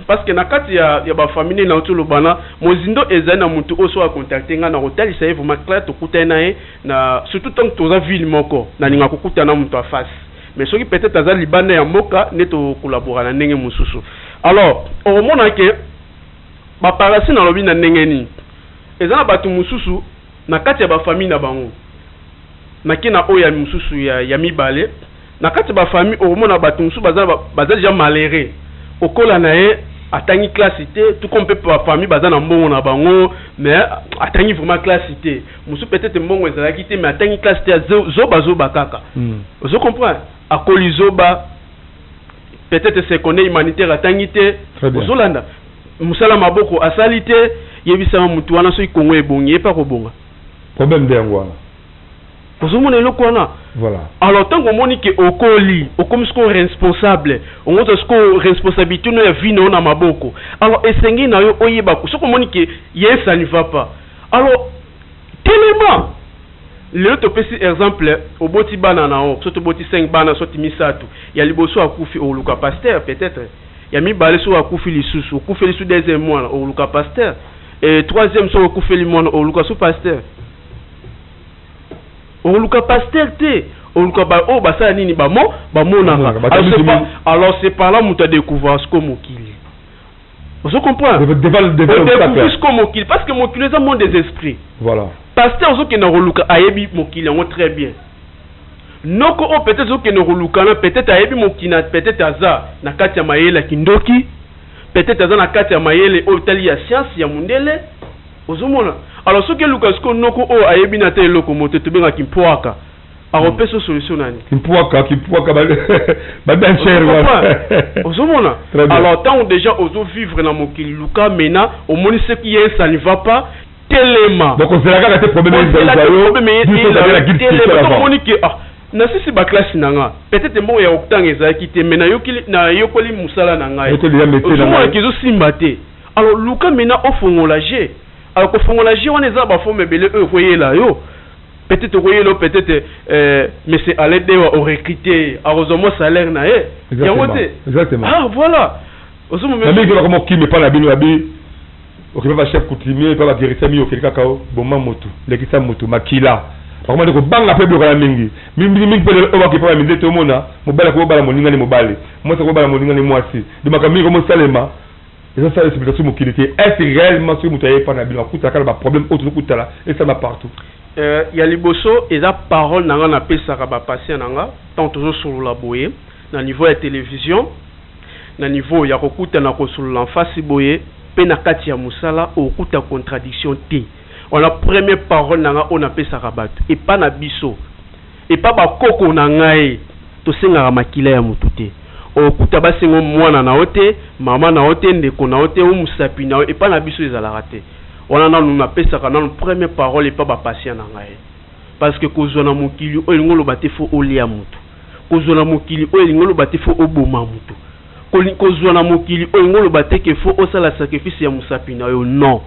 parce que na kati ya bafamille nde nauti olobana mozindo ezali na motu oyo so acontacte ngai na kotalisa ye vraiment clair, tokutani na ye na surtout ntango toza ville moko, nalinga kokutana na moto ya face. Mais soki peut-être aza libanda ya mboka nde tokolabora na ndenge mosusu. Alors okomona ke baparasi nalobi na ndenge nini, eza na bato mosusu na kati ya bafamille na bango. Nake na oyo ya mosusu ya mibale, na kati ya bafamille okomona bato mosusu baza déjà malheureux, okola na ye atangi classe te, tout comme mpe bafamille baza na mbongo na bango, mais atangi vraiment classe te. Mosusu peut-être mbongo ezalaki te, mais atangi classe te, zoba zoba kaka. Ozo comprendre, akoli zoba, peut-être secondaire humanitaire atangi te, ozolanda mosala maboko asali te. Yebisaka motu wana soki Kongo ebongi, ye mpe akobonga? Problème nde yango wana. Ozomona eloko wana. Voilà. Alors ntango omoni ke okoli, okomi sikoyo responsable, ongozwa sikoyo responsabilité no ya vie na yo na maboko, alors esengi na yo oyeba soki omoni ke ye ça ne va pas, alors telema. Lelo topesi exemple, oboti bana na yo, soki toboti 5 bana, soti misato, ya liboso akufi, okoluka pasteur peut-être. Ya mibale soki akufi lisusu, okufeli lisusu deuxième mwana, okoluka pasteur. Et troisième soki okufeli mwana, okoluka so pasteur? Okoluka pasteur te, oluka oyo basala nini, bamo bamonaka. Alors c'est par là moto adécouvrir siko mokili. Ozo comprendre, odécouvrir siko mokili, parce que mokili eza monde des esprits. Voilà. Pasteur ozokende koluka ayebi mokili yango très bien. Noko oyo peut-être ozokende koluka na peut-être ayebi mokili na peut-être aza na kati ya mayele ya kindoki, peut-être aza na kati ya mayele oyo tali ya science ya mondele. Ozomona, alors soki eluka sikoyo noko oyo ayebi na te eloko moto tobengaki mpwaka, akopesa solution nani? Kimpwaka, kimpwaka babien cher. Ozomona, alors ntango déjà ozovivre na mokili, luka mena omoni soki ye ça ne va pas, telema. Donc ozela kaka te problème. Telema. Omoni ke ah, nasisi baclasse na nga, peut-être mbongo ya kotanga ezalaki te, mais nayokoli mosala na ngai, ozomonaki ezosimba te, alors luka mena ofongola je. Alors kofongola je wana eza baforme ebele oyo ekoyela yo. Peut-être okoyela yo peut-être monsieur Alain Dewa, orecrute, akozwa mwa salaire na ye yango te. Ah voilà. Mingi bakoma okima epa na bino, babi okima bachef coutumier epa baguérisseur mingi, okeli kaka boma motu, lekisa motu makila, bakoma nde kobanga mpe biloko na mingi mingi mingi. Mpe lelo oyo bakepa ba mindele, tomona mobali akobala moningani mobali, mwasi akobala moningani mwasi, de makambo mingi komosalema ezosala explication mokili te. Est ce réellement soki moto aye epa na bino akutaka na baproblème oyo tozokutala esalema partout? Euh, ya liboso eza parole na nga napesaka ba patients na nga ntango tozosolola boye na niveau ya television, na niveau ya kokutana kosolola en face boye mpe na kati ya mosala okokuta contradiction te. Wana première parole na nga oyo napesaka bato. Epa na biso, epa bakoko na ngai, tosengaka makila ya motu te. Okokuta basenga yo mwana na yo te, mama na yo te, ndeko na yo te, ou mosapi na yo. Epa na biso ezalaka te. Wana nanu napesaka nanu première parole epa ba patients na ngai. Parce que kozua na mokili oyo elingi oloba te faut olia mutu. Kozua na mokili oyo elingi oloba te faut oboma mutu. Kozua na mokili oyo elingi oloba te que faut osala sacrifice ya mosapi na yo. Non.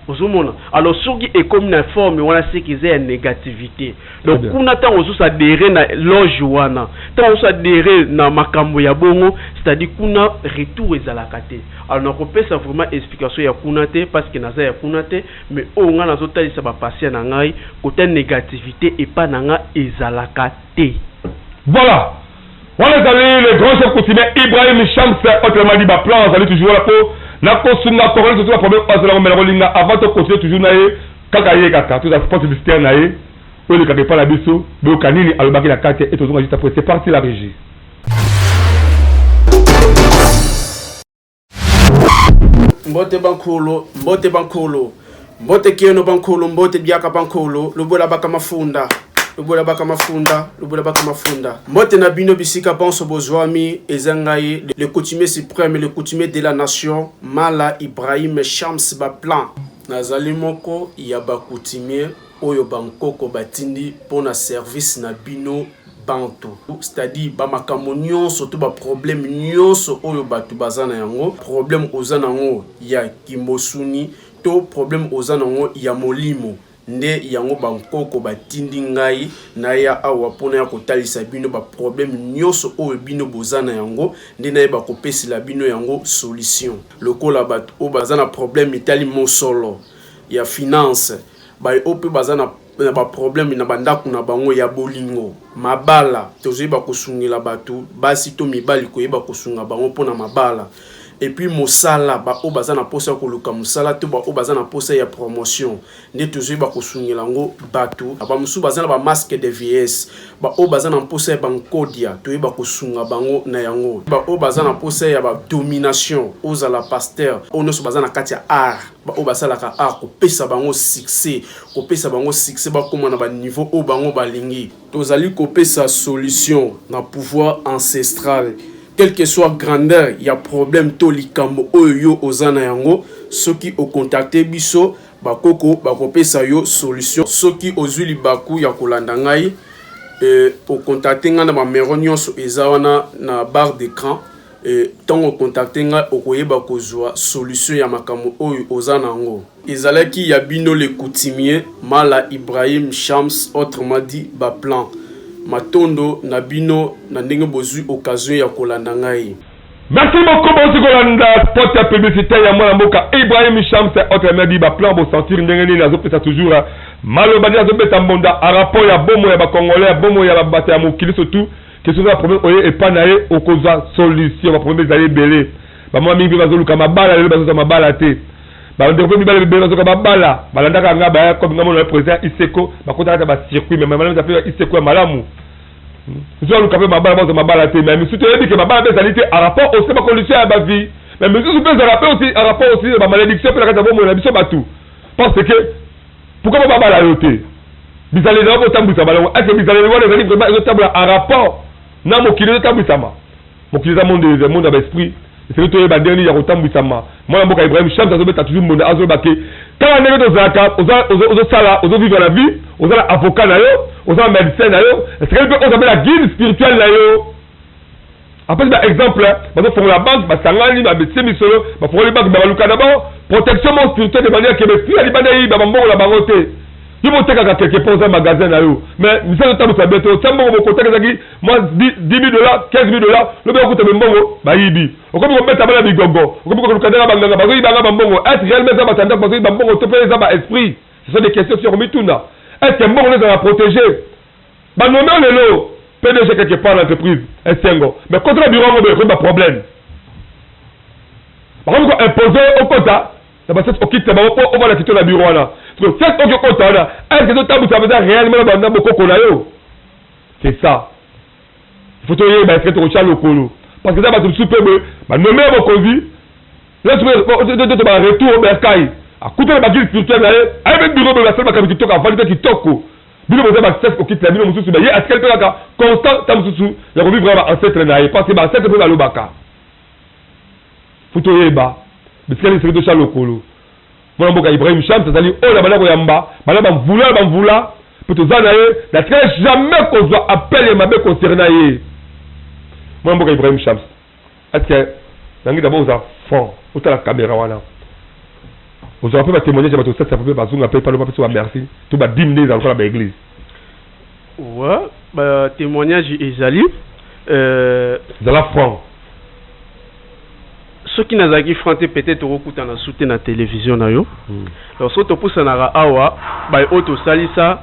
Ozomona? Alors soki ekomi na forme wana c'est que eza ya negativite. Donc kuna tango ozo s'adherer na loge wana, tango ozo s'adherer na makambo ya bongo, c'est-à-dire kuna retour ezalaka te. Alors nakopesa vraiment explication ya kuna te parce que naza ya kuna te, mais oyo nga nazotalisa ba patients na ngai, kota negativite epa na nga ezalaka te. Voilà! Wana ezali le grand chef coutumier Ibrahim Shams, autrement dit ba plans azali toujours wana po na kosunga Congolais surtout ba problème oyo azali komela kolinga avant to continuer toujours na ye kaka ye kaka toza spot publicitaire na ye oyo elekaka epai na biso boyoka nini alobaki na kati et tozonga juste après. C'est parti la régie. Mbote bankulu, mbote bankulu, mbote kieno bankulu, mbote biaka bankulu, lubola baka mafunda, lubola baka mafunda, lubola baka mafunda. Mbote na bino bisika banso bozwami, eza ngai le coutumier suprême, le coutumier de la nation, Mala Ibrahim Shams Baplan. Nazali moko ya ba coutumier oyo bankoko batindi pona service na bino bantu, c'est-à-dire ba makambo nionso to ba problème nionso oyo batu baza na yango, problème oza na yango ya kimbosuni to problème oza na yango ya molimo, nde yango ba nkoko batindi ngai naya awa po naya kotalisa bino ba problème nionso oyo bino boza na yango, nde nayeba kopesela bino yango solution. Lokola batu oyo baza na problème etali mosolo ya finance, baye oyo pe baza na na ba problème na ba ndaku na bango ya bolingo, mabala, tozoyeba kosungela batu basi to mibali koyeba kosunga bango pona mabala et puis mosala, ba oyo baza na posa ya koluka mosala to ba oyo baza na posa ya promotion nde tozoyeba kosungela yango batu. Ba mosusu baza na ba masque de vieillesse, ba oyo baza na mposa ya ba nkodia toyeba kosunga bango na yango, ba oyo baza na mposa ya ba domination, ozala pasteur, oyo nionso baza na kati ya art. Ba oyo basalaka art kopesa bango succès, kopesa bango succès bakoma na ba niveau oyo bango balingi. Tozali kopesa solution na pouvoir ancestral quel que soit grandeur ya problème to likambo oyo yo oza na yango, soki o contacter biso ba koko bakopesa yo solution. Soki ozui libaku ya kolanda ngai, o contacter ngai na ba numero nionso eza wana na barre d'ecran. Et tango o contacter ngai okoyeba kozua solution ya makambo oyo oza na yango. Ezalaki ya bino le coutumier Mala Ibrahim Shams autrement dit ba plans. Matondo na bino na ndenge bozui occasion ya kolanda ngai. Merci beaucoup bowuti kolanda spot ya publicitaire ya mwana mboka Ibrahim Shams autrement dit ba plans bo sentir ndenge nini azopesa toujours maloba nde azobeta mbonda a rapport ya bomoi ya ba congolais ya bomoi ya ba bato ya mokili surtout Que soki oza na problème oye epa na ye okozwa solution. Ba problème ezali ebele. Ba mama mingi pe bazoluka mabala lelo bazozwa mabala te. Ba ndeko pe mibali ebele bazoka babala balandaka nga baya comme nga mona president Iseko bakota kati ya ba circuit mais malamu eza pe Iseko ya malamu. Misusu baluka pe mabala bazwa mabala te mais misusu toyebi ke mabala pe ezali te en rapport aussi ba condition ya ba vie mais misusu pe ezalaka pe aussi en rapport aussi ba malédiction pe na kati ya bomoi na biso batu parce que Pourquoi ba bala yo te? Bizaleli na yo botambwisa bango. Est-ce que bizaleli wana ezali vraiment ezotambola en rapport na mokili ezotambwisama? Mokili eza monde eza monde ya ba esprit. Esengeli toyeba ndenge nini ya kotambwisama. Mwana mboka Ibrahim Shams azobeta toujours mbonda azoloba ke kaka ndenge tozalaka oza ozosala ozo vivre na vie oza na avocat na yo oza na medecin na yo esengeli mpe oza mpe na guide spirituel na yo. Apesi ba exemple, bazo fongola banque, basangani, ba tie misolo, ba fongoli banque, mais baluka d'abord protection moko spirituelle de manière que ba esprit ya libanda eyiba ba mbongo na bango te. Yo botekaka quelque part oza magasin na yo, mais misala ezo tambusa bien te, otia mbongo bokotaka ezalaki mwa 10000 dollars, 15000 dollars, lobi okuta be mbongo bayibi. Okomi kobeta bana bigogo, okomi koluka ndenge ba nganga bazo yiba nga ba mbongo. Est-ce réellement eza bato ya ndako bazo yiba mbongo to pe eza ba esprit? Ce sont des questions ya komituna. Est-ce que mbongo nde ezalaka proteger? Ba nomme yo lelo PDG quelque part na entreprise esengo mais kota na bureau yango boye ekomi ba problème bakomi ko imposer okota. Na ba science occulte na bango po ovanda kitoko na bureau wana. Sikoyo science oki okota wana, est ce que ezo tambwisa penza reellement na ba na bokoko na yo? C'est ça. Il faut toyeba est ce que tokotia lokolo. Parce que eza bato mosusu pe boye ba nomme ye mokonzi, to ba retour au bercail. Akuta na ba guide spirituel na ye, ayebi bureau boye basali makambo kitoko, avandi pe kitoko. Bino boza ba science occulte na bino mosusu, mais ye atikali pe kaka constant ta mosusu ya ko vivre na ba ancetres na ye parce que ba ancetres pe balobaka. Faut toyeba bisika nini esengeli totia lokolo. Mwana mboka Ibrahim Shams azali oyo nabanda koyamba banda ba mvula na ba mvula mpe toza na ye, natikala jamais kozwa appel ya mabe concernant ye. Mwana mboka Ibrahim Shams, est-ce que nangi d'abord oza franc, otala camera wana ozwaka mpe ba témoignage ya bato osalisa mpe bazonga mpe palo bapesa ba merci to ba dime nde ezala lokola ba église. Ouais, ba témoignage ezali euh... Zala franc. Soki nazalaki franc te peut-être tokokutana su te na television na yo. Donc soki topusanaka awa baye oyo tosalisa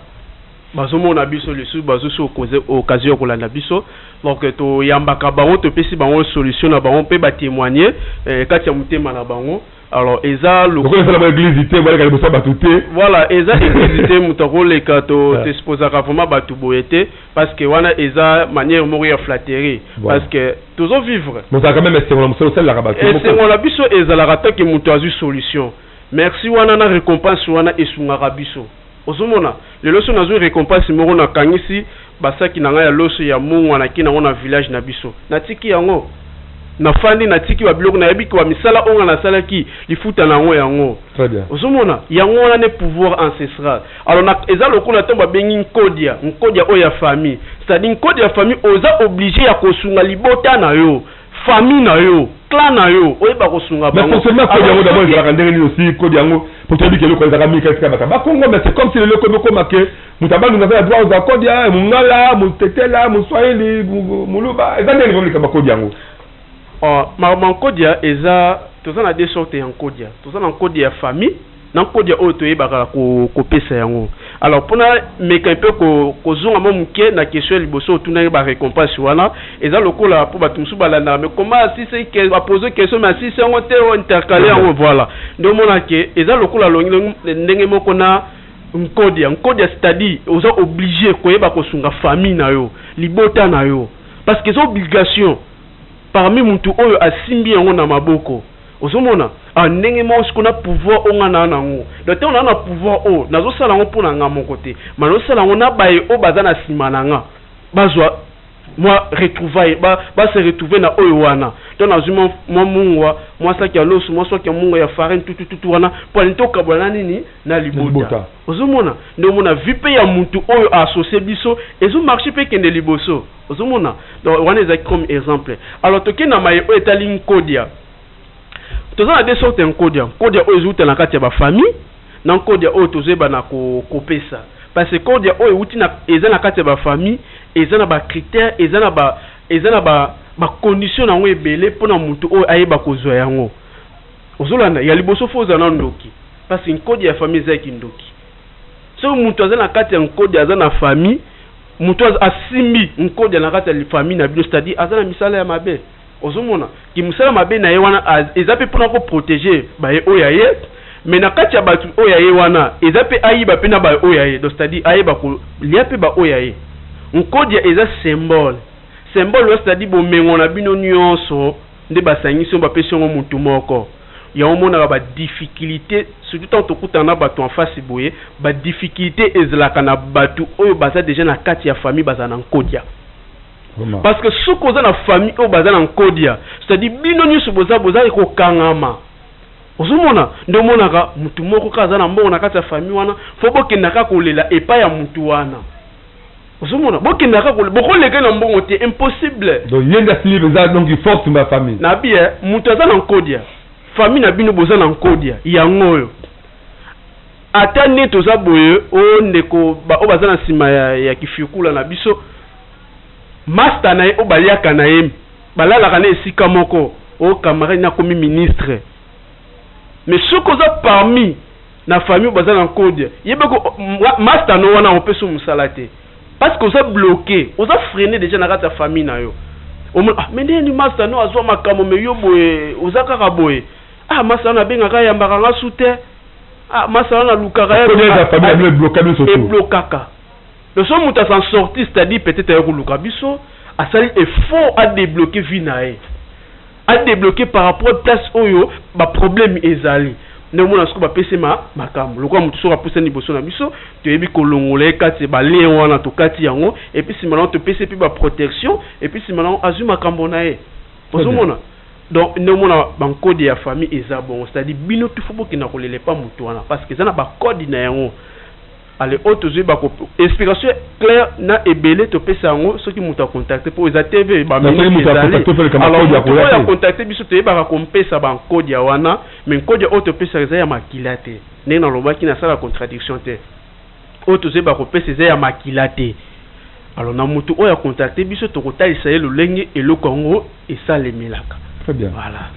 bazomona biso lisusu bazwi su occasion ya kolanda biso. Donc toyambaka bango topesi bango solution na bango mpe ba témoigner eh, kati ya motema na bango. Alors eza lokola ezala ba église te baleka liboso ya bato te. Voilà, eza église te moto akoleka to exposaka vraiment bato boye te parce que wana eza manière moko ya flatterie parce que tozo vivre. Bozalaka meme esengo na mosala osalelaka bato. Esengo na biso ezalaka tant que moto azwi solution. Merci wana na recompense wana esungaka biso. Ozomona lelo soki nazwi recompense moko nakangisi basaki na ngai ya loso ya mungwa nake nango na village na biso natiki yango nafandi natiki ba biloko nayebi ke ba misala oyo ngai nasalaki lifuta na yango yango ozomona yango wana nde pouvoir ancestral alors na, eza lokola ntango babengi nkodia nkodia oyo ya famille c'est-à-dire nkodia ya famille oza oblige ya kosunga libota na yo famille na yo clan na yo oyeba kosunga bango. Mais fonctionnement code yango d'abord ezalaka ndenge nini aussi code yango po toyebi ke eloko ezalaka mingi kati kaka ba Congo mais c'est comme si lelo ekomi okoma ke moto ya Bandundu aza na droit ozwa code ya mongala motetela moswahili moluba eza ndenge nini likambo ya code yango? Oh, makambo ya nkodia eza toza na deux sortes ya nkodia toza na nkodia ya famille na nkodia oyo toyebaka kopesa yango. Alors mpo na meka mpe kozonga mwa moke na question ya liboso otunaki ba recompense wana eza lokola mpo bato mosusu balandaka mais comment asisi apose question mais asisi yango te o intercale yango voilà nde omona ke eza lokola alongi ndenge moko na nkodia nkodia c'est-à-dire oza oblige koyeba kosunga famille na yo libota na yo parce que eza obligation parmi mutu oyo asimbi yango na maboko Ozomona? Ah, ndenge moko sikoyo na pouvoir oyo nga naa nango. Donc ntango naa na pouvoir oyo, nazosala yango mpo na nga moko te. Mais nazosala yango na baye oyo baza na nsima na nga. Bazwa mwa retrouvaille, ba, ba se retrouver na oyo wana. Donc nazwi mwa, mwa mungwa, mwa saki ya loso, mwa saki ya mungwa ya farine, tutu, tutu wana, mpo alingi tokabola na nini? Na libota. Ozomona? Nde omona vie mpe ya mutu oyo a associer biso, ezo marcher mpe ekende liboso. Ozomona? Donc wana ezalaki comme exemple. Alors toke na maye oyo etali nkodia. Toza na deux sortes ya nkodia. Nkodia oyo ezowuta na kati ya ba famille na nkodia oyo tozoyeba na ko, kopesa. Parce que nkodia oyo ewuti na, eza na kati ya ba famille, eza na ba critères, eza na ba, eza na ba, ba conditions na yango ebele pona mutu oyo ayeba kozwa yango. Ozolanda? Ya liboso faut ozala nanu ndoki. Parce que nkodia ya famille eza ya kindoki. Soki mutu aza na kati ya nkodia aza na famille, mutu asimbi nkodia na kati ya famille na bino, c'est-à-dire aza na misala ya mabe. Ozomona ki musala mabe na ye wana eza pe pona ko proteger baye oyo ya ye mais na kati ya batu oyo ya ye wana eza pe ayiba pe na ba oyo ya ye donc c'est à dire ayeba ko lia pe ba oyo ya ye. Nkodia eza symbole symbole wana c'est à dire bomengo na bino nionso nde basangisi yango bapesi yango mutu moko yango omonaka ba difficultes surtout tango tokutana na batu en face boye ba difficultes ezalaka na batu oyo baza dejà na kati ya famille bazala na nkodia. Parce que soki oza na famille oyo baza na nkodia, c'est à dire bino nionso boza boza kokangama. Ozomona nde omonaka mutu moko kaka aza na mbongo na kati ya famille wana, faut bokenda kaka kolela epai ya mutu wana. Ozomona bokenda kaka kolela, bokoleka ye na mbongo te, impossible. Donc ye nde asili penza donc force ma famille. Na bi eh, mutu aza na nkodia, famille na bino boza na nkodia yango oyo. Ata nde toza boye, oh ndeko ba oyo baza na sima ya, ya kifiukula na biso, Masta na ye oyo baliaka na ye, balalaka na ye esika moko, oh camarade na akomi ministre. Mais soki oza parmi na famille oyo baza na nkodia, yeba ko masta no wana akopesa yo mosala te. Parce que oza bloquer, oza freiner dejà na kati ya famille na yo. Omona ah mais ndenge nini masta no azua makambo mais yo boye oza kaka boye. Ah, masa wana abengaka ayambaka nga su te. Ah, masa wana alukaka ye. Eblokaka. Donc soki moto a s'en sorti, c'est-à-dire peut-être aye koluka biso, asali effort a débloquer vie na ye. A débloquer par rapport place oyo ba problème ezali. Nde omona sikoyo bapesi ye makambo. Lokola moto soki apusani liboso na biso, toyebi kolongola ye kati ba lien wana tokati yango, et puis sima nango topesi ye pe ba protection, et puis sima nango azui makambo na ye. Ozomona? Donc nde omona ba nkode ya famille eza bongo, c'est-à-dire bino tout faut bokenda kolela epa moto wana parce que eza na ba code na yango. Allez oyo tozui ba ko explication claire na ebele topesa yango soki moto a contacte po eza TV ba minutes ezali alors moto oyo a contacte biso toyebaka kompesa ba nkodia wana mais nkodia oyo topesaka eza ya makila te ndenge nalobaki nasala contradiction te oyo tozoyeba kopesa eza ya makila te alors na moto oyo a contacte biso tokotalisa ye lolenge eloko yango esalemelaka. Très bien. Voilà.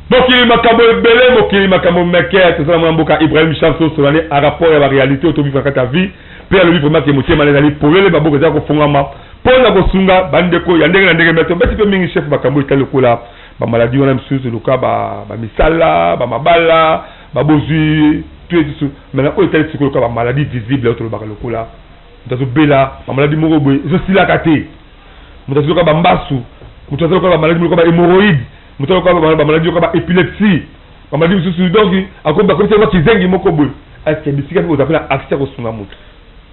Mokili makambo ebele, mokili makambo meke. Toza na mwana mboka Ibrahim Charles tosola ne a rapport ya ba realite oyo tobika na kati ya vie mpe alobi vraiment ke motema na ezali polele, maboko eza kofungama mpo na kosunga bandeko ya ndenge na ndenge. Me tobeti mpe mingi chef makambo etali lokola ba maladie wana misusu lokola ba misala, ba mabala, ba bozwi tout et tout. Mais na oyo etali sikoyo lokola ba maladie visible oyo tolobaka lokola moto azobela ba maladie moko boye ezosilaka te, moto azoyoka ba mbasu, moto aza lokola ba maladie lokola ba hemorroïde, moto aza lokola ba maladie lokola ba epilepsie, ba maladie mosusu donc akomi bakomisi yango kizengi moko boye. Est-ce que bisika mpe bozala mpe na accès ya kosunga moto?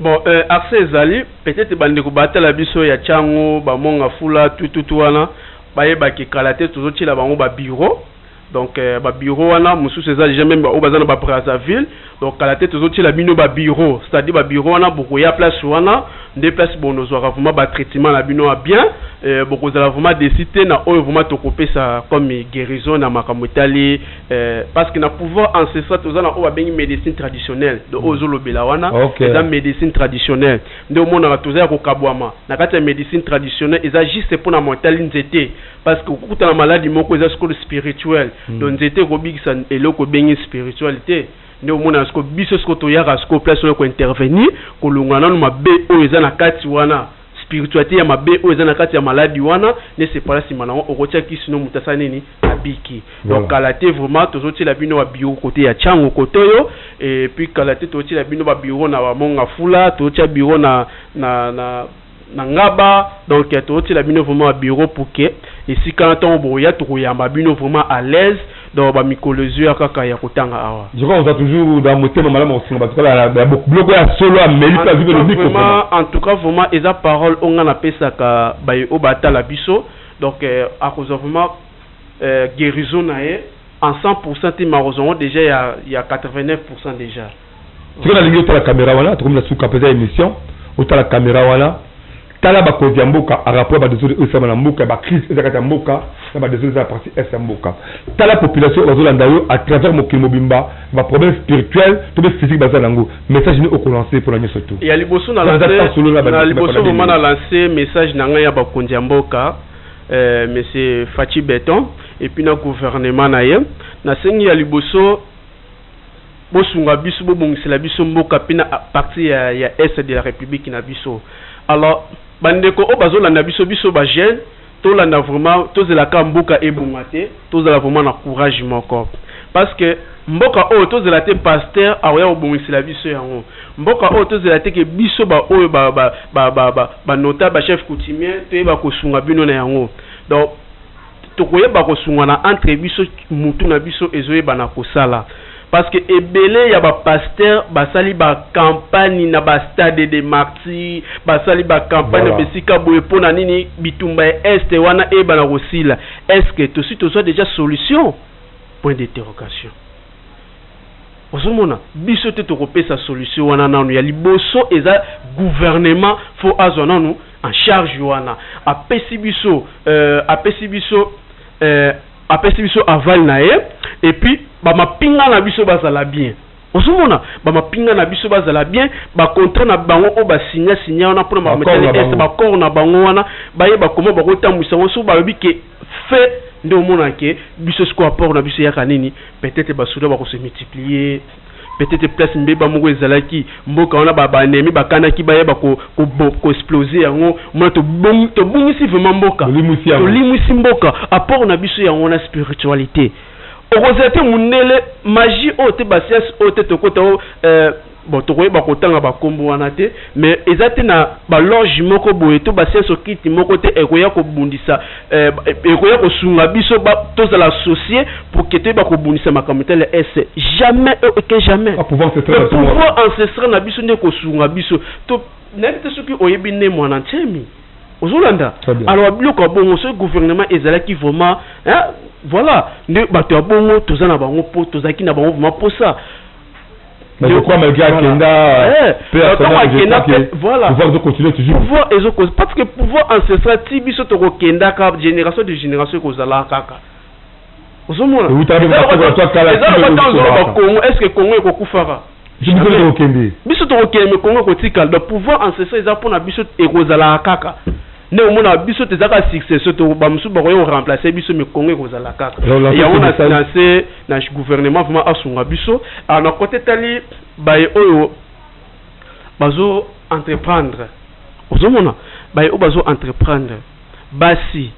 Bon, accès ezali peut-être bandeko batala biso ya Tshangu, ba Mont Ngafula, tout tout wana bayeba ke kala te tozotiela bango ba bureau. Donc ba bureau wana mosusu eza dejà meme ba oyo baza na ba Brazzaville. Donc kala te tozotiela bino ba bureau, c'est-à-dire ba bureau wana bokoya place wana nde place bonozwaka vraiment ba traitement na bino ya bien. Bokozala vraiment déçu te na oyo vraiment tokopesa comme guérison na makambo etali parce que na pouvoir ancestral toza na oyo babengi médecine traditionnelle. Donc oyo ozolobela wana eza médecine traditionnelle nde omonaka toza ya kokabwama na kati ya médecine traditionnelle, eza juste mpona motali nzete. Parce que okokutana maladi moko eza sikoyo spirituel. Donc nzete ekobikisa eloko ebengi spirituel te. Nde omonaka sikoyo biso sikoyo toyaka sikoyo place oyo kointervenir, kolongola nanu mabe oyo eza na kati wana, spiritualité ya mabe oyo eza na kati ya maladi wana, nde sepala nsima nango okotia kisi no moto asala nini abiki. Donc kala te vraiment tozotiela bino ba bureau côté ya Tshangu côté oyo, et puis kala te tozotiela bino ba bureau na ba Mont Ngafula, tozotia bureau na Ngaba. Donc tozotiela bino vraiment ba bureau pour que esika na ntango bokoya tokoyamba bino vraiment à l'aise. Donc ba mikolo ezoya kaka ya kotanga awa. Je crois qu'on a toujours dans motema malamu kosunga bato kala ya biloko ya solo ameli mpe azwi mpe lobiko. Vraiment, en tout cas vraiment eza parole oyo nga napesaka baye oyo batala biso. Donc akozwa vraiment guérison na ye en 100% te, mais akozwa yango déjà ya 89% déjà. Soki nalingi otala caméra wana, tokomi na suka mpenza émission, otala caméra wana, tala bakonzi ya mboka a rapport ba désordre oyo esalama na mboka, ba crise eza kati ya mboka na ba désordre eza na partie est ya mboka. Tala population oyo bazolanda yo à travers mokili mobimba, ba problème spirituel to mpe physique baza nango, message nini okolance mpona nyonso tu? Ya liboso na lance, na liboso vraiment na lance message na ngai ya bakonzi ya mboka, monsieur Fatshi Beton et puis na gouvernement na ye, nasengi ya liboso bosunga biso, bobongisela biso mboka mpe na partie ya est de la république na biso. Alors bandeko oyo bazolanda biso, biso ba jeune tolanda vraiment, tozelaka mboka ebonga te, tozala vraiment na courage moko parce que mboka oyo tozela te pasteur akoya kobongisela biso yango. Mboka oyo tozela te ke biso baoyo ba notable, ba chef coutumier toyeba kosunga bino na yango. Donc tokoyeba kosungana entre biso, mutu na biso ezoyebana kosala parce que ebele ya ba pasteur basali ba campagne na ba stade de martyr, basali ba campagne na besika boye. Mpona nini bitumba ya est wana eyebana kosila? Est ce que tosi tozwa déjà solution? Point d'interrogation. Ozomona biso te tokopesa solution wana. Nanu ya liboso eza gouvernement faut azwa nanu en charge wana, apesi biso aval na ye et puis bamapinga na biso bazala bien. Ozomona bamapinga na biso bazala bien, ba contrat na bango oyo basinya sinya wana mpona bametali est, ba accord na bango wana, bayeba koma bakotambwisa yango. Soki balobi ke fait nde omona ke biso sikoyo apport na biso eyaka nini, peut-être basoda bakose multiplier. Peut-être place mbeba moko ezalaki, mboka wana ba ba ennemis bakanaki bayeba ko ko ko exploser yango, omona tobungisi vraiment mboka. Tolimwisi mboka. Apport na biso yango wana spiritualite. Okozela te mundele, magie oyo te, ba science oyo te, tokota o euh, bon tokoyeba kotanga ba kombo wana te, mais eza te na ba loge moko boye to ba science occulte moko te ekoya kobundisa euh, ekoya kosunga biso ba, tozala associé pour que toyeba kobundisa makambo etali ya est. Jamais et que jamais. Ah, pouvoir ancestral Le pouvoir ancestral na biso nde ekosunga biso. To nayebi te soki oyebi nde mwana Nsemi. Ozolanda? Alors biloko ya bongo soki gouvernement ezalaki vraiment hein, voilà nde bato ya bongo toza na bango po tozalaki na bango vraiment posa. Mais je crois malgré akenda eh, pe akenda pe voilà pouvoir ezo continuer toujours. Pouvoir ezo parce que pouvoir ancestral ti biso tokokendaka génération de génération ekozala kaka. Ozomona? Eza lokola ntango ozoloba Congo, est-ce que Congo ekokufaka? Biso tokokende. Biso tokokende mais Congo ekotikala. Donc pouvoir ancestral eza mpona biso ekozalaka kaka. Nde omona biso tezaka succession to ba mosusu bakoya ko remplacer biso mais Congo ekozala kaka. Yango na finance na gouvernement vraiment asunga biso. Alors na côté tali baye oyo bazo entreprendre. Ozomona baye oyo bazo entreprendre basi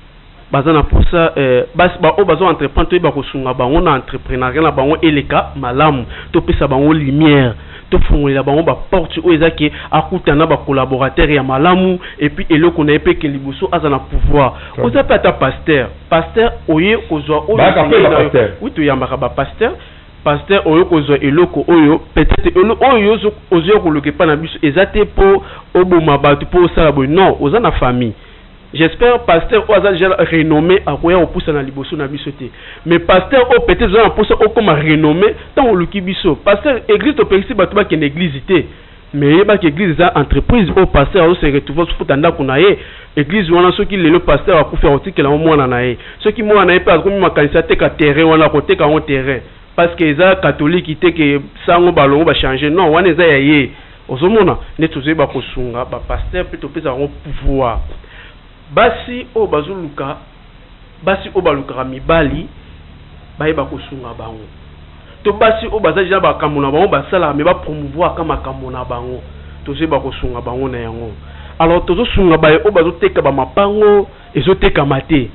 baza na posa eh, basi ba oyo bazo entreprendre toyeba kosunga bango na entrepreneuriat na bango eleka malamu, topesa bango lumière, tofungolela bango ba porte oyo eza ke akutana na ba collaborateurs ya malamu et puis eloko na ye pe ke liboso aza na pouvoir. Oza pe ata pasteur, pasteur oye kozwa oyo Bayaka pe esengeli ba na yo. pasteur. Oui, toyambaka ba pasteur. Pasteur oye kozwa eloko oyo peut-être oyo yo ozo ya koluka epai na biso eza te po oboma bato po osala boye, non, oza na famille. J'espère pasteur oyo aza dejà renomme akoya kopusana liboso na biso te. Mais pasteur oyo peut-être oza na posa okoma renomme tango oluki biso. Pasteur eglise topekisi batu bakende eglise te. Mais yeba ke eglise eza entreprise oyo pasteur azo se retrouver azo futa ndaku na ye. Eglise wana soki lelo pasteur akufi akotikela yango mwana na ye. Soki mwana na ye pe akomi makanisi ateka terrain wana akoteka yango terrain. Parce que eza catholique te ke sango balongo ba changer non wana eza ya ye. Ozomona nde tozoyeba kosunga ba pasteur pe topesa bango pouvoir. Basi oyo bazoluka basi oyo balukaka mibali bayeba kosunga bango. To basi oyo baza dejà na makambo na bango basalaka mais ba promouvoir ka makambo na bango. Tozoyeba kosunga bango na yango. Alors tozosunga baye oyo bazoteka ba mapango ezotekama te.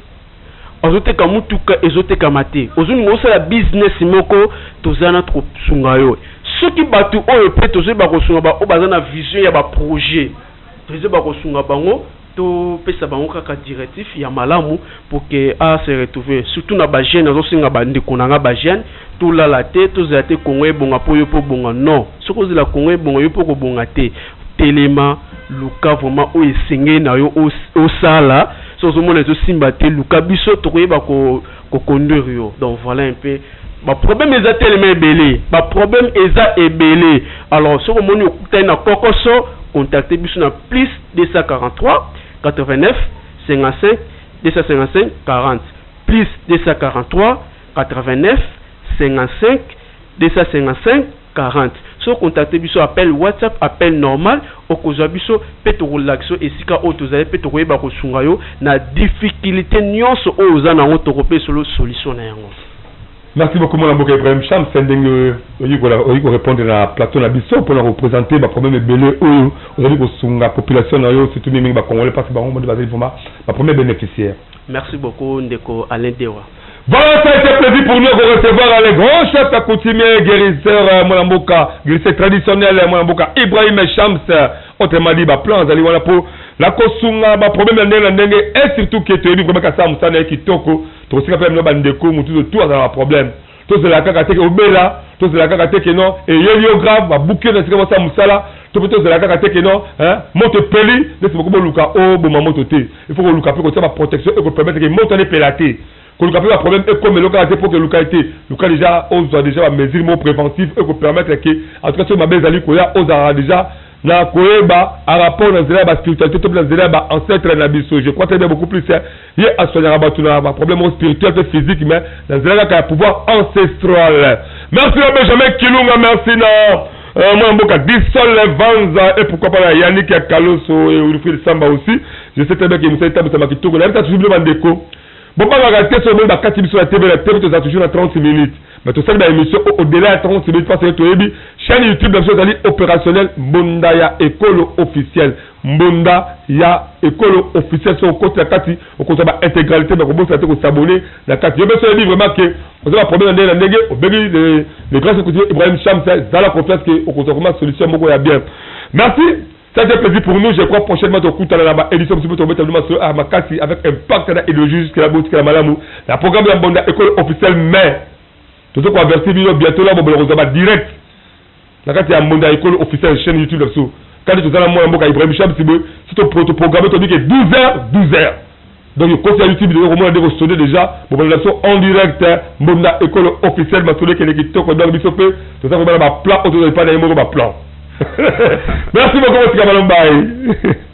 Ozo teka mutuka ezo tekama te ozo linga osala business moko toza na toko sunga yo soki batu oyo pe tozo yeba kosunga ba oyo baza na vision ya ba projet tozo yeba kosunga bango to pesa bango kaka directif ya malamu pour que a se retrouver surtout na ba jeune nazo senga ba ndeko na nga ba jeune tolala te tozela te Congo ebonga po yo pe obonga non soki ozela Congo ebonga yo pe okobonga te telema luka vraiment oyo esengeli na yo osala soki ozomona ezosimba te luka biso tokoyeba ko ko conduire yo donc voilà un peu ba problème eza telema ebele ba problème eza ebele alors soki omoni okutani na kokoso contacte biso na plus 243 89 55 255 40 plus 243 89 55 255 40 soki o contacte biso appel WhatsApp appel normal okozwa biso pe tokolakisa yo esika oyo tozali pe tokoyeba kosunga yo na difficulite nionso oyo oza na yango tokopesa yo solution na yango. Merci beaucoup mwana mboka Ibrahim Shams ndenge oyi ko repondre na plateau na biso pona ko presenter ba problèmes ebele oyo ozali kosunga population na yo surtout mingi mingi ba congolais parce que bango nde bazali vraiment ba premiers beneficiaires. Merci beaucoup ndeko Alain Dewa. Voilà, ça a été plaisir pour nous de recevoir le grand chef coutumier, guérisseur, mwana mboka, guérisseur traditionnel, mwana mboka Ibrahim Shams, autrement dit, ba plan azali wana po na kosunga ba problème ya ndenge na ndenge et surtout que toyebi vraiment kasala mosala na ye kitoko, tokosika pe bino ba ndeko mosusu tout azala ba problème. Tozela kaka te ke obela, tozela kaka te ke non eyeli yo grave, babuki yo na esika bosala mosala, to pe tozela kaka te ke non hein, moto epeli, nde sima boluka oboma moto te. Il faut koluka pe kotia ba protection eko permettre ke moto wana epela te. Koluka pe ba problème ekomela yo kaka te po ke luka ye te. Luka dejà ozwa dejà ba mesures moko preventive eko permettre ke en tout cas soki mabe ezali koya ozalaka dejà na koyeba en rapport na nzela ya ba spiritualite to pe na nzela ya ba ancetres na biso. Je crois très bien beaucoup plus ye a soignaka batu na ba problème moko spirituel pe physique mais na nzela kaka ya pouvoir ancestral. Merci na Benjamin Kilunga, merci na euh, mwana mboka Disol Vanza et pourquoi pas na Yannick ya Kaloso et Wilfried Samba aussi. Je sais très bien que mosala etambwisama kitoko. Nayebisa toujours bino bandeko, bobangaka te soki omoni bakati biso na TV na TV tozala toujours na 30 minutes. Mais tosali ba émission au delà ya 30 minutes parce que toyebi chaîne YouTube na biso ezali opérationnel Mbonda ya Ekolo officiel. Mbonda ya Ekolo officiel soki okoti na kati okozwa ba intégralité mais kobosana te ko s'abonner na kati. Yo mpe soki oyebi vraiment que oza ba problème na ndenge na ndenge obengi le, le grand secrétaire Ibrahim Shams, zala confiance que okozwa vraiment solution moko ya bien. Merci. Ça c'est plaisir pour nous, je crois prochainement tokutana na ba édition mosusu tobeta bino masolo ya makasi avec impact na idéologie jusque là botikala malamu na programme ya Mbonda Ekolo officiel mais tozo ko avertir bino bientôt là bobolo kozwa ba direct na kati ya Mbonda Ekolo officiel chaîne YouTube na biso kati toza na mwana mboka Ibrahim Shamsi boye si to programme tobi ke 12 heures 12 heures donc ekoti ya youtube deja komona nde kosone deja bobanda biso en direct mbonda ekolo officiel masolo ekende kitoko donc biso mpe toza komona baplan oyo tozali epai na ye moko baplan merci beaucoup botika balombai.